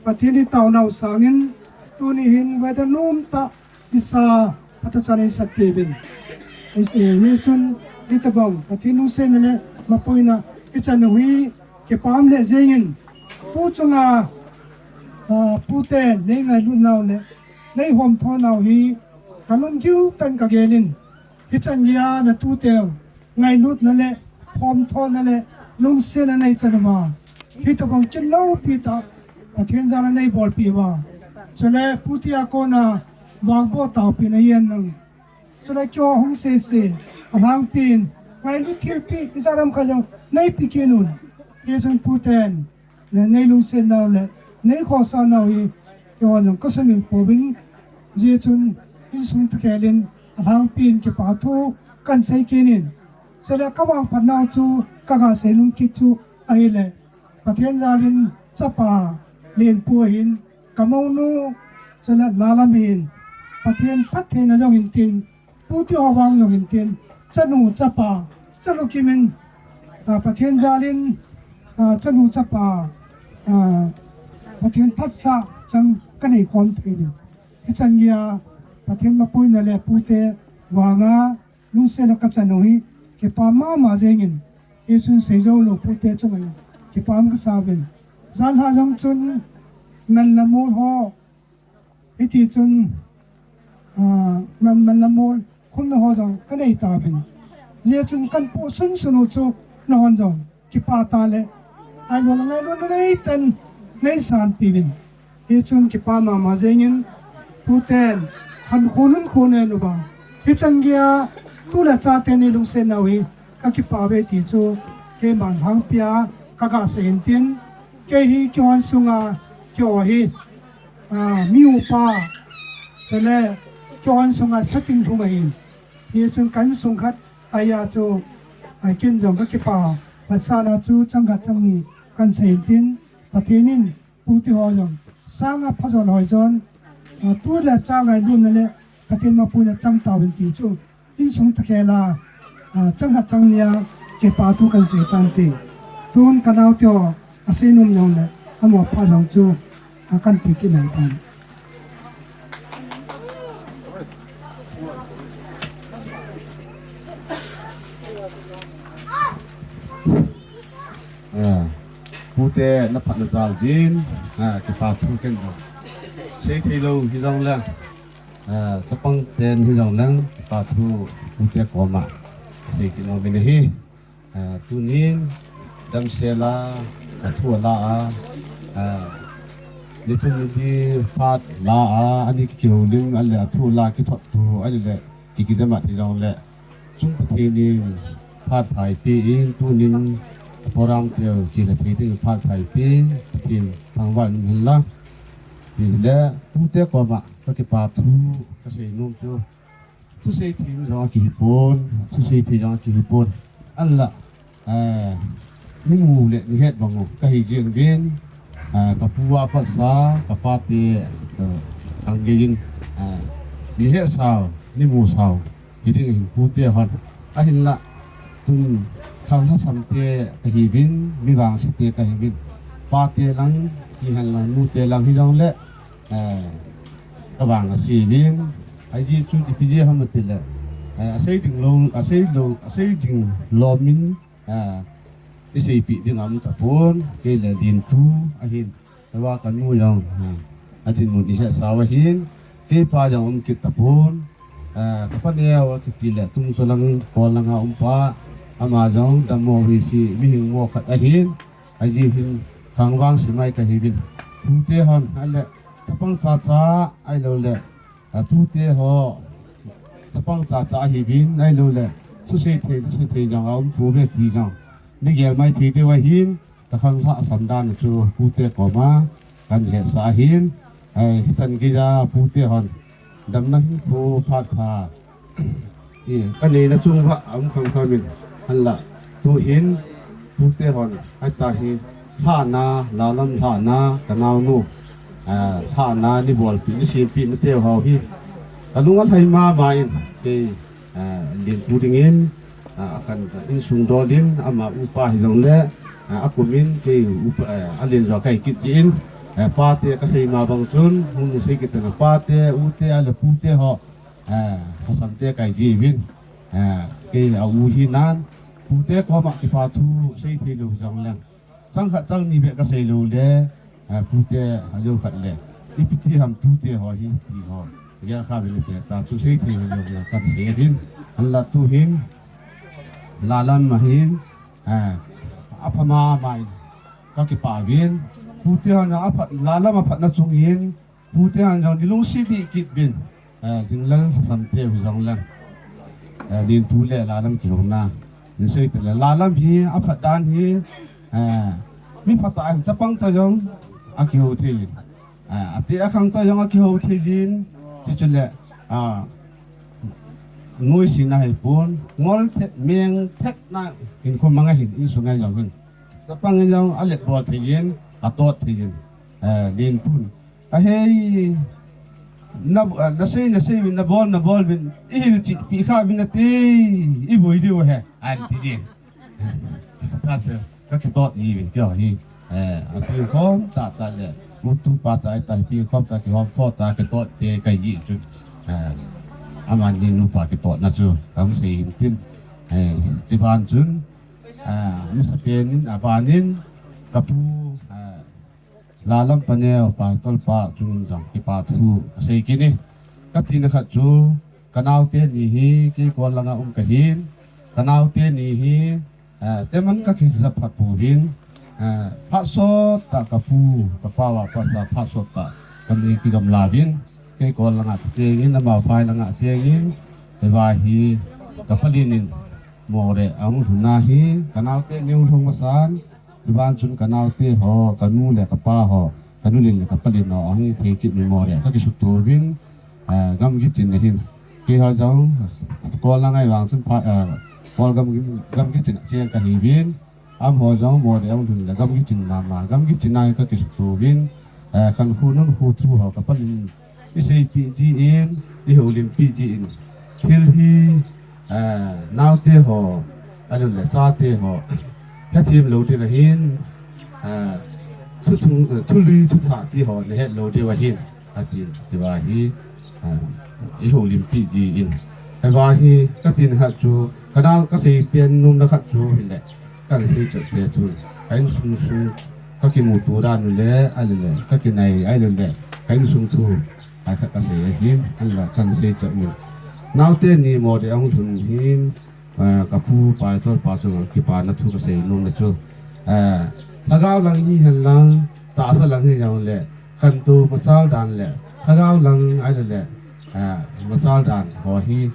Pathen hi taonau sangin tuni hin weather nom tah nisa phatah chan eisah peh uvin. Hichun hitobang Pathen lungsetna le mapuina ichan u hi kipah le jengin. Tu chunga, ah, puten nei ngailut nau le nei hom tho nau hi kalung gil tah in kagel in. Hichan geiya na tute u ngailutna le, hom thona le, lungsetna nei chan uva. Hitobang kin loupi tah, Pathen jal a nei bolpi uva. Chule pute a kona vangboh taopina yen nang. Chule keiho hung sese, alhangpin, ngailut thilpi, ijat ham khat jong, nei pe kit un. Hichun puten, nei lungset nau le, nei khohsah nau hi, keiho jong kasumil pouvin, hijeh chun insung takhel in alhangpi in kipa thu kahin sei kit in. Chule kavangphat nau chu kaga sei nom kit chu ahile, Pathen jal in chapa Lenpu ahin, kamounu chule Lalam hin, Pathen phattheina jong hintin, Pu Teho vang jong hintin, chanu chapa, chanu kimin, ah, Pathen jal in, ah, chanu chapa, ah, Pathen phatsah chang kanei khom thei uvin. Hichan geiya Pathen mapuina le Pu Te vanga lungsetna kachan u hi kipa mama jengin, hijeh chun seijou lou Pu Te chunga kipa um kasa uvin. Janhi jong chun man le mol ho, hiti chun, ah, man, man le mol khumna ho jong kanei tauvin. Hijeh chun kahin po sunsun u chu nahon jong kipa tah le, ailou le ngailou na neitah in neisanpi uvin. Hijeh chun kipa mama jengin, Pu Ten khankho nunkho anei uva, hichan geiya tu le cha teni lungsetna u hi kakipa uve ti chu keiman lhangpia kaga sei hintin, kei hi kihon sunga, keiho hi, ah, mi upa, chule kihon sunga setting thum ahin. Hijeh chun ka insung khat ahi a chu, ah, ken jong kakipa, phatsahna chu chang khat chang ni kahin sei hintin, Pathen in Pu Teho jong sanga phajo lhoi jon, ah, tu le cha ngailutna le Pathen mapuina chang tauvin ti chu insung takhel a, ah, chang khat chang ni a kipa thu kahin sei tante. Tun kanao Teho asei nom jong le, amaho phat jong chu, ah, kahin pe kit nai tan. Ah, Pu Te na phatna jal din, ah, kipa thu ken jong sei thei lou hijong le, ah, chapang ten hijong le, kipa thu Pu Te koma sei kit nom in ahi. Ah, tunin damsel a, athu ala a, ah, ni thum ni li phat la a, ani kihoulim, ahile athu ala kithot tu, ahile kikijamat hijong le, chung Pathen in phat pha eipeh in, tunin program teu chile thei ding phat pha eipeh, Pathen thangvah in umhen lang. Tile, Pu Te koma kakipa thu kasei nom chu, thusei thei jong akihi pon, thusei thei jong akihi pon. Ahinla, eh, ni mu le ni het bang u kahi jeng uvin, eh, kapu a pat sa, kapa te, eh, khanggei in, eh, ni het sau, ni mu sau hiding ahin Pu Te hon. Ahinla, tun khang lhasam te kahiuvin, mi vangse te kahiuvin. Pa te lang hihen lang, nu te lang hijong le, eh, kavangse uvin, ajeh chu ipi jeh ham itile, eh, asei ding lou, asei lou, asei ding lom in, eh, iseipeh ding aum tapon, kei le Lenpu ahin, tua kanu jong, eh, adinmun ihet sau ahin, keipa jong um kit tapon, eh, kapa neo akiti le Tungcholang, Kol langa um pa, ama jong dammo vise, mihing mo khat ahin, ajeh hin khang vangse mai kahiuvin. Pu Te hon, ahile, chapang chacha, ahilou le, ah, tute ho, chapang chacha ahiuvin, ahilou le, thusei thei, thusei thei jong aum pouve ti jong, nei gel mai thei diu ahin, kakhang lhasam dan chu Pu Te koma kahin hetsah ahin, eh, hichan geiya Pu Te hon, damna hinkho phat pha, eh, kaneina chung uva aum kham kham in, ahinla, tuhin, Pu Te hon, ahitai, lhahna, Lalam lhahna, kanaonu, eh, lhahna, nei bolpi, nei sempeh na teu ho hi, kalung alhai mama in, kei, eh, Lenpu dingin, ah, akan insung dol in, ama upa hijong le, ah, akum in, kei upa, eh, alen jo kahi kit jin, eh, pa te kasei ma bang chun, hung sei kit na pa te, u te, ahile pu te ho, eh, lhasam te kahi jiuvin, eh, kei a u hinan, pu te koma kipa thu sei thei lou jong leng, chang khat chang ni beh kasei lou le, eh, pu te ajou khat le, ipi ti ham tute ho hi, ti ho, gel kha uvin te ta chu sei thei lou le kan sei din, ahinla tuhin, Lalam ahin, eh, apha mama in, kakipah uvin, pu te hon aphat, Lalam aphatna chungin, pu te hon jong nei lungset dih kit uvin, eh, Jinglal lhasam te u jong leng, eh, Lenpu le Lalam kihouna, nei sei te le, Lalam hi aphat dan hi, eh, mi phatah in chapang toh jong akihou thei in, Ah, ati akhang toh jong akihou thei jin, chuchu le, ah, nuisat na hei pon, ngol thet, meng thet na, in khom mang ahin, insung a jong hin. Chapang in jong alet bol thei jin, atot thei jin, eh, len pon. Ahei, na, ah, nasei, nasei vin, nabol, nabol vin, ihil chih pi kha vin ati, iboi diu he, ati jin. Ka se, ka kitot ni vin kio hi. Eh, api khom tah tah le, mutu pa tah tah pi khom tah kihom tho tah kitot te kai ji chu. Eh, amani nupa kitot na chu, kam sei hin tin. Eh, ti ban chun, eh, masa penin, abanin, kapu, eh, Lalam paneo, Pastor pa, chun jong kipa thu, asei kini. Katina khat chu, kanaote ni hi, kei kol langa um kahin. Kanaote ni hi, eh, teman kakisa phat pouvin. Eh, phat sot tah kapu, kapa va pasa phat sot tah. Kani kigamla vin. Kei kol langa chengin, amau phai langa chengin. Eva hi, kapalin in. More, ahung lhun na hi, kanaote ni hung lhung masan. Chuban chun kanaote ho, kanu le kapa ho, kanu lin le kapalin ho, ahung thei kit ni more, kakisuto vin, eh, gamgi chin ahin. Keiho jong, kol langa vang chun pha, eh, kol gamgi, gamgi chin cheng kahi vin. Amaho jong more, ahung lhun le gamgi chin mama, gamgi chin a kakisuto vin, eh, khankho nunkho thu ho, kapalin Isei pi ji in, ihoulim pi ji in. Thil hi, eh, naote ho, alou le chate ho. Hethem lou ding ahin, eh, thu thung, eh, thu lui thu thah ti ho, nahet lou ding ahin. Ati, tiva hi, eh, ihoulim pi ji in. Tiva hi, katina khat chu, kanao kasei pen nom na khat chu, hile. Kan sei chat te chun, ka insung sung, kakimuto dan u le, ahile, kakinai, ahile, ka insung thu, ai khat kasei ahin, ahile, kan sei chat u. Naote ni more ahung lhun hin, ah, kapu Pastor pa chunga kipana thu kasei nom na chu. Ah, lhagao lang hihen lang, tahsa lang hihen le, Khantou machal dan le, lhagao lang ahile le, ah, machal dan ho hi,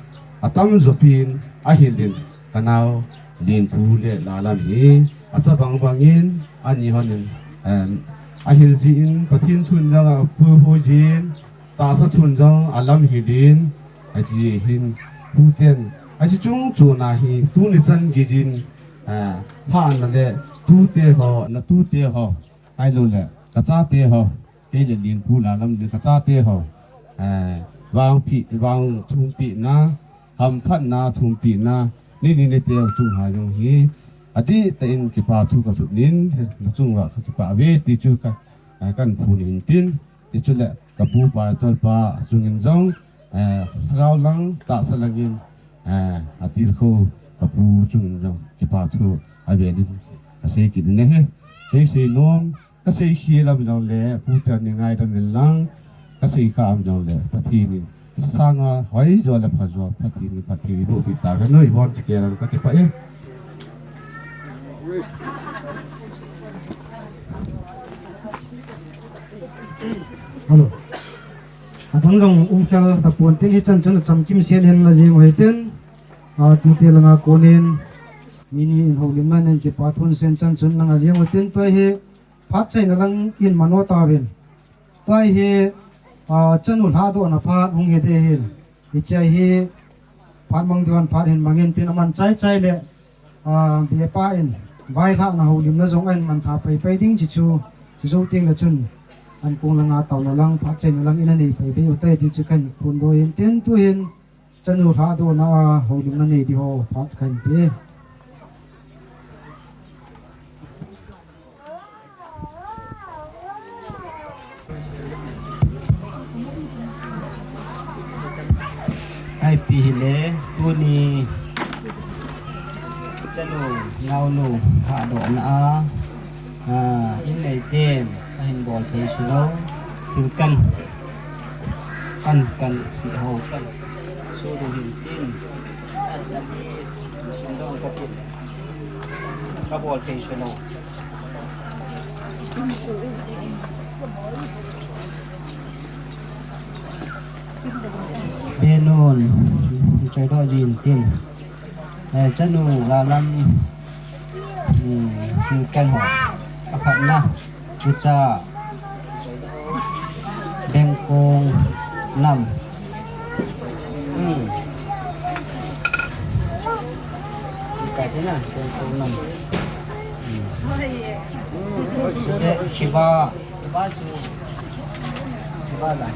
atam jopin, ahilin, kanao, Lenpu le Lalam hi, achabang bangin, ani honin, eh, ahil jin, Pathen thun jong apuihui jin, tahsa thun jong alam hilin, aji hin, tuten, aji chung chuna hi, tuni chan gei jin, eh, pha na le, tute ho, na tute ho, ahilou le, kachate ho, Kei le Lenpu Lalam le kachate ho. Eh, vangpi, vang thumpi na, hamphatna thumpi na, ni ni ne teu chung ha jong hi. Adih tah in kipa thu kathum in, nachung uva kakipah uve ti chu ka, eh, kahin phon in tin. Ti chu le kapu Pastor pa chungin jong, eh, lhagao lang tahsa langin, eh, atilkhou kapu chungin jong kipa thu avelin kasei kit in ahi. Kei seinom, Kasei khel am jong le, Pu Chan in ngaidam in lang, kasei kha am jong le, Pathen in, sanga hoi jo le pha jo, Pathen in, Pathen in, boh pi ta, ka noi bon chike lang, kakipah e. Hello. Adang jong um khel tapon tin, hichan chun achamkim sen hen la jeng u hitin, a, tute langa konin, mi ni in houlimna nei kipa thun sen chan chun nang a jeng u hitin, tua hi, Phat chaina lang in mano tauvin. Tua hi, a, chanu lhadohna phat hung hi ding ahin. Hiche hi, phat mang diu ahin phat hin mangin tin aman chai chai le, a, bepa in, vailhahna houlimna jong ahin man tha pai pai ding chi chu, chu jou teng le chun, ankong langa taona lang, phat chaina lang in anei pai pai u tai ti chu kahin phondoh in tin tu hin, Chanu lhadohna a houlimna nei ding ho phat kahin pe. Ipi hile tuni chanu naonu lhadohna a, a, in neiten ahin bol thei su lou, thil kan, kan, kan, ho kan. Suru hin tin. An, an ni sin dong ka tin. Ka bol thei su lou. Benun, choi do jin tin. Eh, chanu Lalam, hmm, kan ho. Akhat na. Ucha. Kong nam. Hmm. Ka ti na, kong, kong nam. Hmm. Shiba, shiba chu. Shiba la.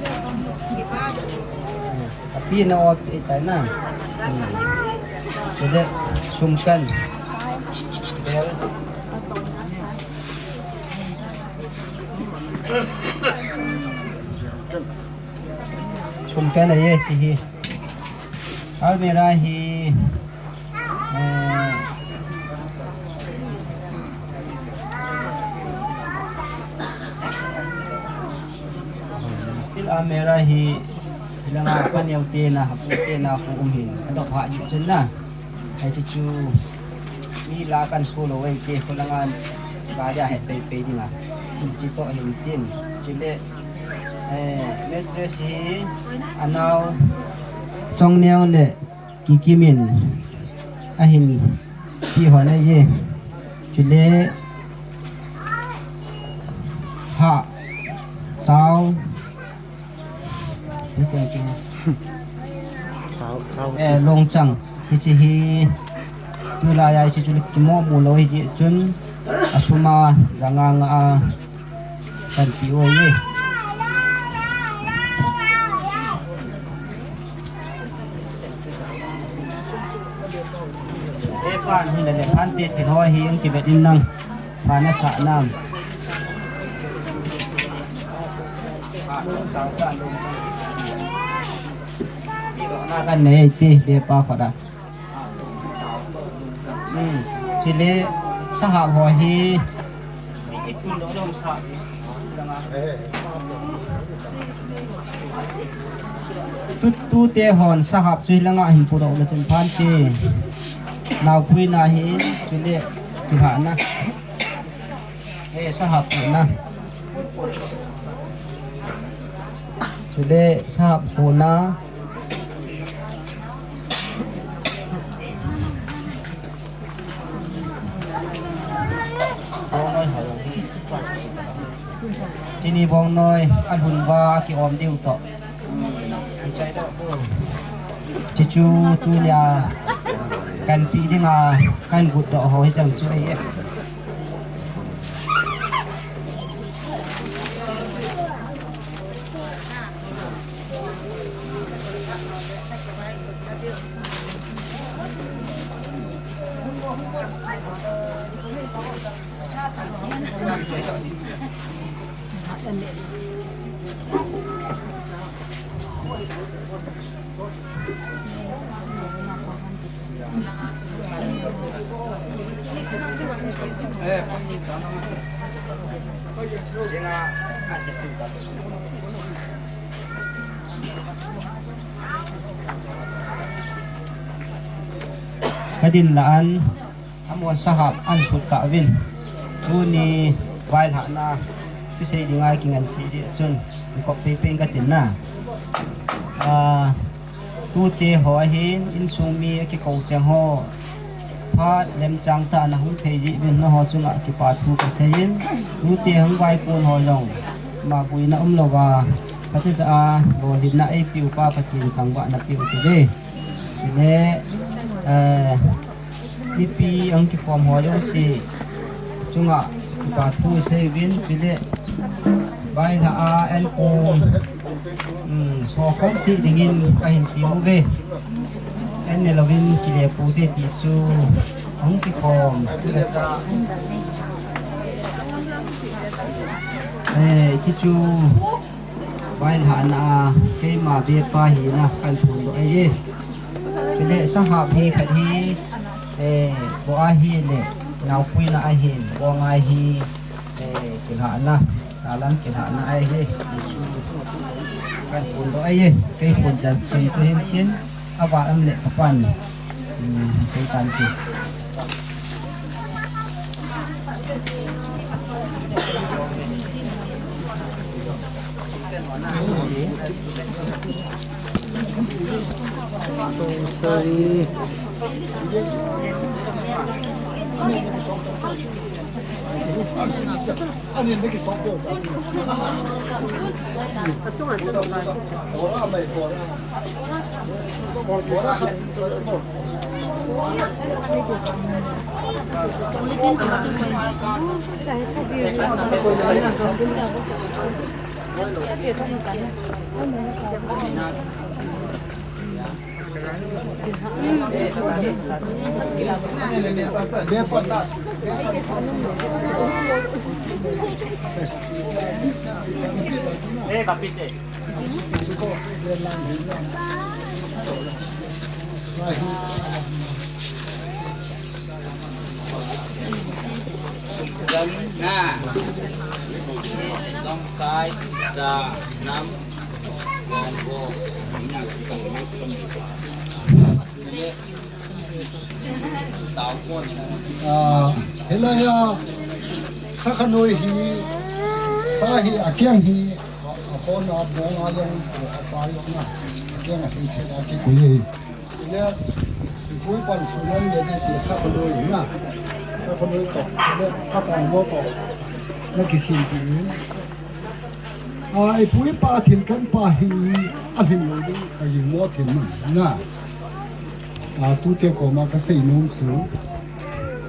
Hmm. Api na o pi tai na. Hmm. Chule sumkan. Bel. Sumkan ahi, hiche hi. Almirah hi, eh, steel almirah hi, hilanga paneo te na, hapu te na, khu um hin. Adop ha ji chun na. Hiche chu mi la kan so lou ahi ti, khulanga gari a het pei pei ding a. Hiche toh hin tin. Chule, eh, mattress hi anao Chongneo le Kikim in ahin pe hon ahi. Chule ha chao Sao, sao. Eh, longchang. Hiche hi, tulai a hiche chu le kimo mu lou hijeh chun, asum a, ja nga nga a, kan pe u ahi. Eh, pan hi le le, pan te thil ho hi, ang kivet in nang. Pan asah nam. Kan nei ti, be pa khat a. Hmm. Chule sahap ho hi. Tu, tute hon sahap chu hilanga hin pudoh le chun phante. Naopuina hin, chule kilhahna. Eh, sahap puhna. Chule sahap puhna. Chini bongnoi, alhun uva kiom diu toh. Hiche chu tunia kan pe dinga kan gutdoh ho hi jong chu ahi e. Ka din la an, amon sahap an sut ta vin. Tuni vailhahna kisei dinga kingansei jeh chun, kop pei pei ka tin na. Ah, tute ho ahin, insung mi akikou cheng ho. Phat lemchang tah a na hung thei jeh uvin, nangho chunga kipa thu ka seiyin, tute hung vaikon ho jong, ma buina umlouva, Pathen cha a, lolhinna eipeuva Pathen thangvahna peuhen. Chule, eh, mipi hung kikhom ho jouse chunga kipa thu seiyin, chule, vailhah a, an ko, Hmm, sokhom cheh dingin kahin ti uve. An nelouvin kile pou te ti chu hung kikhom. Eh, hiche chu vailhahna a keima vepa hina kahin phondoh ahi. Chule sahap hi khat hi, eh, bo ahi le, naopuina ahin, bo ngai hi, eh, kilhahna. Talang kilhahna ahi. Kahin phondoh ahi. Kei phone chan chen tu hin chen. Ava am le kapan. Hmm, sei tan ki. Oh, sorry. Ah, hilaiya, sakhanoi hi, sa hi, akiang hi, a, a hon a bong a jong, a sa jong na, akiang a hi, a kikui hi. Ile, kikui pan sunan le de, sakhanoi na, sakhanoi to, ile, sakhanoi to, na kisin ki. A, ipu ipa thil kan pa hi alhin lou ding, ka jing mo thil man na. A, tute koma ka sei nom chu.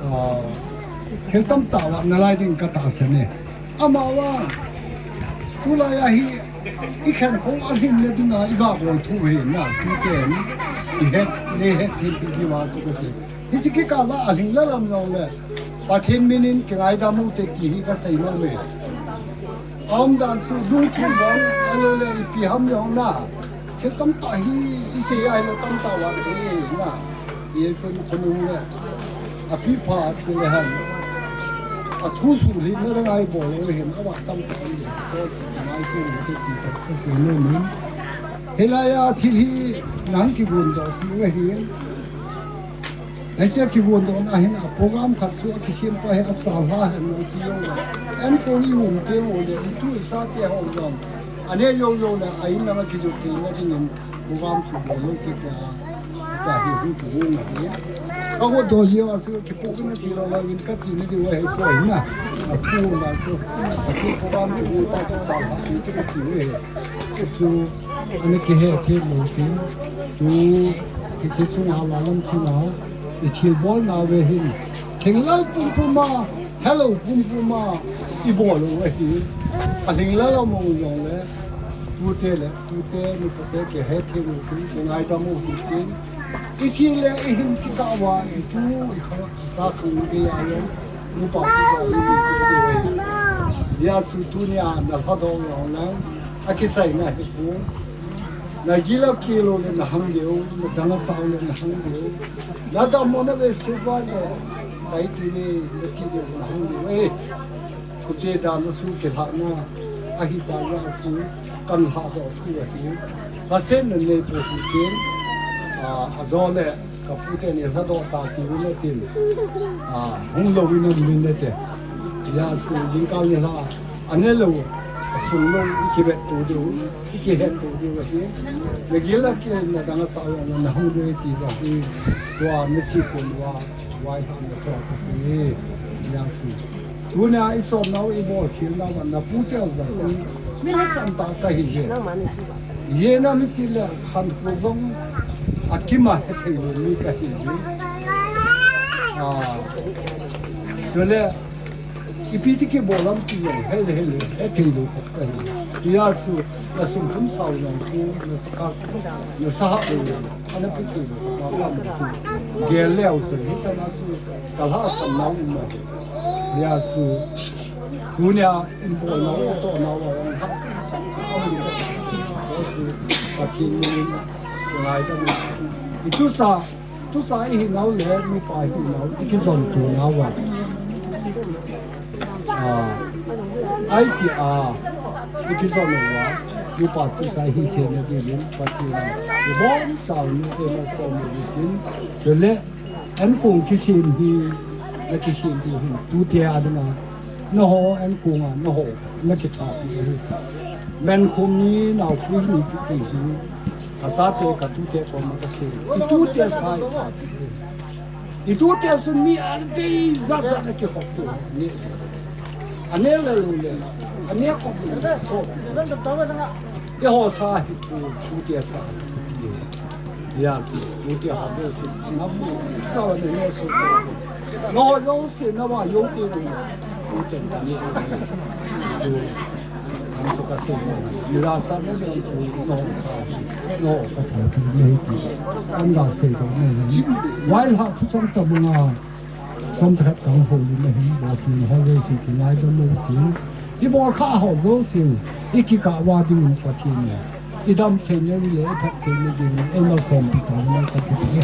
A, thil tamtah vah nalai ding ka tahsan e. Amavang, tulai a hi, i khen khong alhin le ding a, i ga bol thu hi na, tute, i het, nei het thil pi di va chu ka sei. Hiche kikah la alhing la lam jong le, Pathen min in kingaidam u te ti hi ka sei nom e. Aumdan chu lungthim bang, ahilou le ipi ham jong na. Thil tamtah hi, i sei ahilou tamtah vah thei na. Jesu khonung le, api pha ti le hen. Athu sulhit na dang a i bol u hin, avah tamtah hi. So, ngai tu ni ti ka sei nom e. Hilaiya thil hi, nang kigon doh pi u hin. Hiche kivon dohna hin a program khat chu akisem pa hi achal lha hen lang ti jong le. Enkol i um teng u le, i tu i sa te ho jong. Ane jou jou le, a in lang a kijot theina dingin program chu bol lou te ka, ka hi hung kivon ahi. Ka vo doh jeh a chu kipu kina ti lou vangin ka ti na diu ahi poi na. A thu na chu, a chu program kivon pa chu achal lha ti chu ka ti u ahi. Chu Ana kihe thei lou tin, tu hiche chunga la lam chunga, i thilbolna ve hin, thinglel pumpum a, helou pumpum a, i bol u ahi. Alhinglel a mong jong le, tute le, tute, nupate kihe thei lou tin, kingaidam u hitin. I thi le, i hin kikah uva, i tu, i kha, i sa khang gei a jong, nupa, nupa, nupa, nupa. Jesu tunia na lhadoh jong le, akiseina hi pu. Na gilou kilou le na hang diu, na dang a sao le na hang diu. Na dammo na vetsah uva le, kai ti le, na ti le na hang diu. Eh, khuche dan na su kilhahna, ahi ta ya su, kan lhadoh thu ahi. Lhasetna nei po hitin, a, ajo le, Ka pu teni lhadoh ta ti u le tin. A, hung lou in um in le te. Jesu jingkah ni lha. Ane lou. Asung lou i kivet to diu. I kihet to diu ahi. Na gilou kilou na dang a sao na hung diu ti jo hi. Tua na chi kun wa. Wai ha na to ka si. Jesu. Tunia i sopnau i bolkhel nau a na pu teu jong. Mi lhasam tah kahi e. Ijeh inem itile khankho jong akima hethei lou mi kahi e. Ah. Chule ipi ti kibol ham ti jong hele hele hethei lou kahi. Jesu na sum khum sao jong chu na saka na saha lou. Ana pi thei lou. Gel leu chu hi sana chu. Ka lhasam nau um a. Jesu, tunia i bolnau, i tohnau a, Pathen min in, ngaidam in. I tusa, tusa i hinau le, nupa i hinau, i kijonto nau a. Ah, ahi ti a, i kijon nau a, nupa tusa i hi theina dingin, Pathen in, i bonsau ni, i bonsau ni, chule, Ankong kisem hi, na kisem hi, tute a dinga, nangho ankong a, nangho, na kitha hi. Menkhom ni, naopui ni, tute hi, ka sate, ka tute koma kasem. I tute sa hi, ka tute. Itute chun mi adei jat jat a kikhop tu. Ni. Ane le lo le. Ane khop le. Khop. Eiho sa hi tu, tute sa. Ya, tute ha do si. Singapore. Sa wa ne ne so. No, yo si na wa yo ti. Tute ni. Ang sa kasi, nila sa na yung no sa si, no, kata, kata, kata, ang lasa ito, no. While ha, tu sang ta mga, som sa kat kang ho, yung na hin, ba, yung ho, yung si, kinai, yung mo, yung, i bol kha ho, yung si, i kika, wa, yung, yung, pati, yung, i dam, te, yung, le, phat, te, yung, yung, e, ma, som, pi, ta, yung, ka, ki, ki.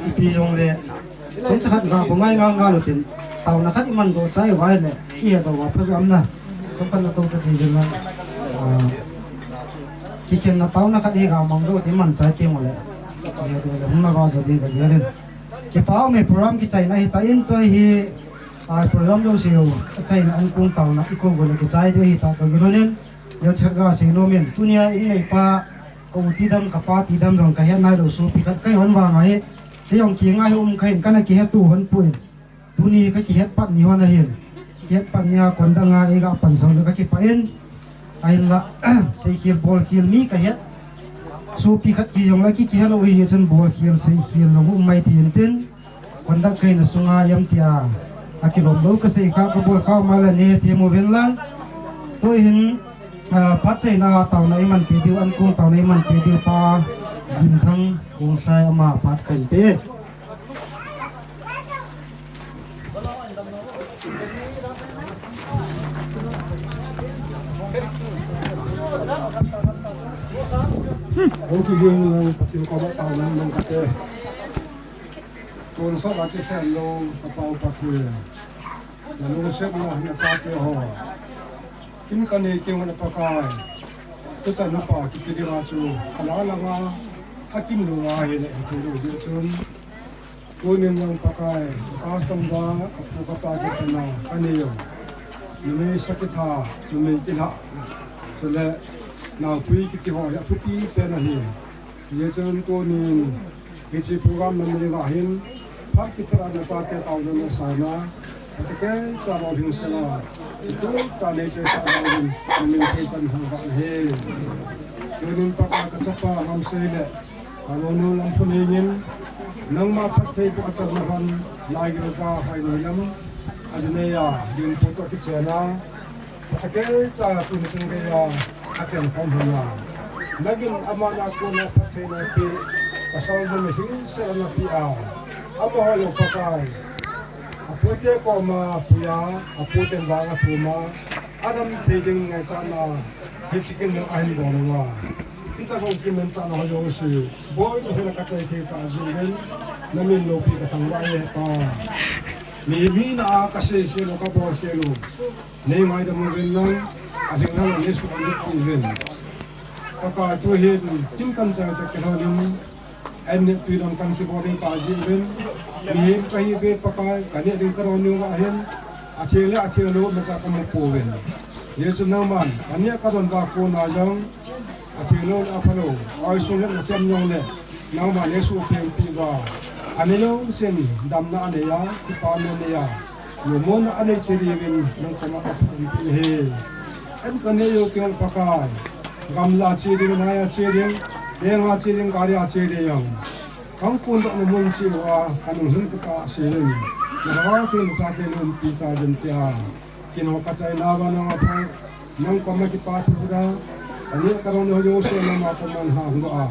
Ipi jong le, som sa khat nga, bu ngai ngal ngal utin, taona khat i man doh chai vai le, i he doh va pha jam na, som khat na to ta ti jam na, ah, kikhen na taona khat i ga mang doh ti man chai ti mo le, i he doh le, hung na va jo ti ka gel in. Kipa me program kichai na hi ta in to hi, ah, program jong si u, chai na an kung taona i kung go le kichai ti hi ta ka gel in. Yo chat ga si no min, tunia in nei pa, Ka u tidam, ka pa tidam jong ka het nai lou, sopi khat ka hi hon vang ahi. Kei jong kingai um kha in, kana kihet tu hon poi. Tuni ka kihet pat ni hon ahin. Kihet pat ni a kon dang a ei ga pan sang le ka kipah in. Ahinla, seikhel bolkhel mi ka het. Sopi khat ki jong la ki kihet lou hi chun bolkhel seikhel jong um mai ti in tin. Kon dang ka hin a sunga yam tia. A kilom lou ka sei kha ka bol kha ma la ne ti mo ven lang. Toi hin. Ah, phat chaina taona i man pe diu, an kung taona i man pe diu pa, Gimthang Kungsai ama phat kha in te. Hung kiging lang Pathen koma taona man kate. Tonsot a kikhen lou ka pau Pathen. Na lungsetna na chate ho. Kin ka nei teng le Pakai. Tuchan na pa kiti dinga chu. Ala langa. Akim lou a hi le hi lou di chun. Tunin jong Pakai. Pastor ba, ka pu ka pa kiti na. Ka nei jong. Numei sakhi tha. Numei kila. Chule. Naopui kiti ho. Ya thupi pen ahi. Hijeh chun tunin, hiche program lam le va hin, phat kipat a na chate taona na sana, phat kei cha lolhing sela, itu ta nei che cha lolhing, na min thei pan hung va he. Tunin Pakai ka chapa ngam sei le, ka lonu lam phu nei ngin, nangma phatthei pu a chan na han, lai gil ka hai nei lam, a ji nei a, din pu to kichena, Akei cha tuni chun kei a, achen khom hon a. Nangin ama na kona phattheina pe, pasal na mi hing se na pi a. Amaho jong Pakai. Apute koma puiya, apute vang a thuma. Adam thei ding ngaichatna, hiche kin jong ahin bol uva. Hita jong kin jong chatna ho jong si. Boi na hina ka chai thei ta jing den. Na min loupi ka thangvah e pa. Mi, mi na a ka sei sei lou ka bol sei lou. Nei ngaidam uvin lang, alhing lang nei suhkhang uvin. Pakai tu hin, tin kan chang te kilhon in, an ne tui dam kan kibol ding ta ji uvin. Mihem kahi ve Pakai, ka neh ding ka don uva hin, atheng le atheng lou, macha ka mu pouvin. Jesu nangman, ka neh ka don uva kona jong, Atheng lou le apha lou, oi sung le nakem jong le, nangma nei suhkhang pi uva. Anei jousen, damna anei a, kipana anei a. Lungmonna anei te diuvin, nang koma aphung pi ahi. An ka nei jou teng Pakai. Gamla che ding, nai a che ding, leng a che ding, gari a che ding jong. Kan kondohna mun cheh uva, ka nung lhun ka kah sel in. Na hao te na chate lungpi ta den tia. Kin ho ka chaina uva nang a pha, nang koma kipa thu da, ani ka rong ni ho jouse nangma koma hung doh a.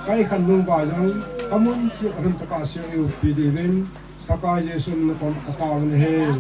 Ka ikhan nung uva jong, ka mun cheh a ka lhun ka kah sel u pi diuvin, Pakai Jesu min a kon ka tao uve.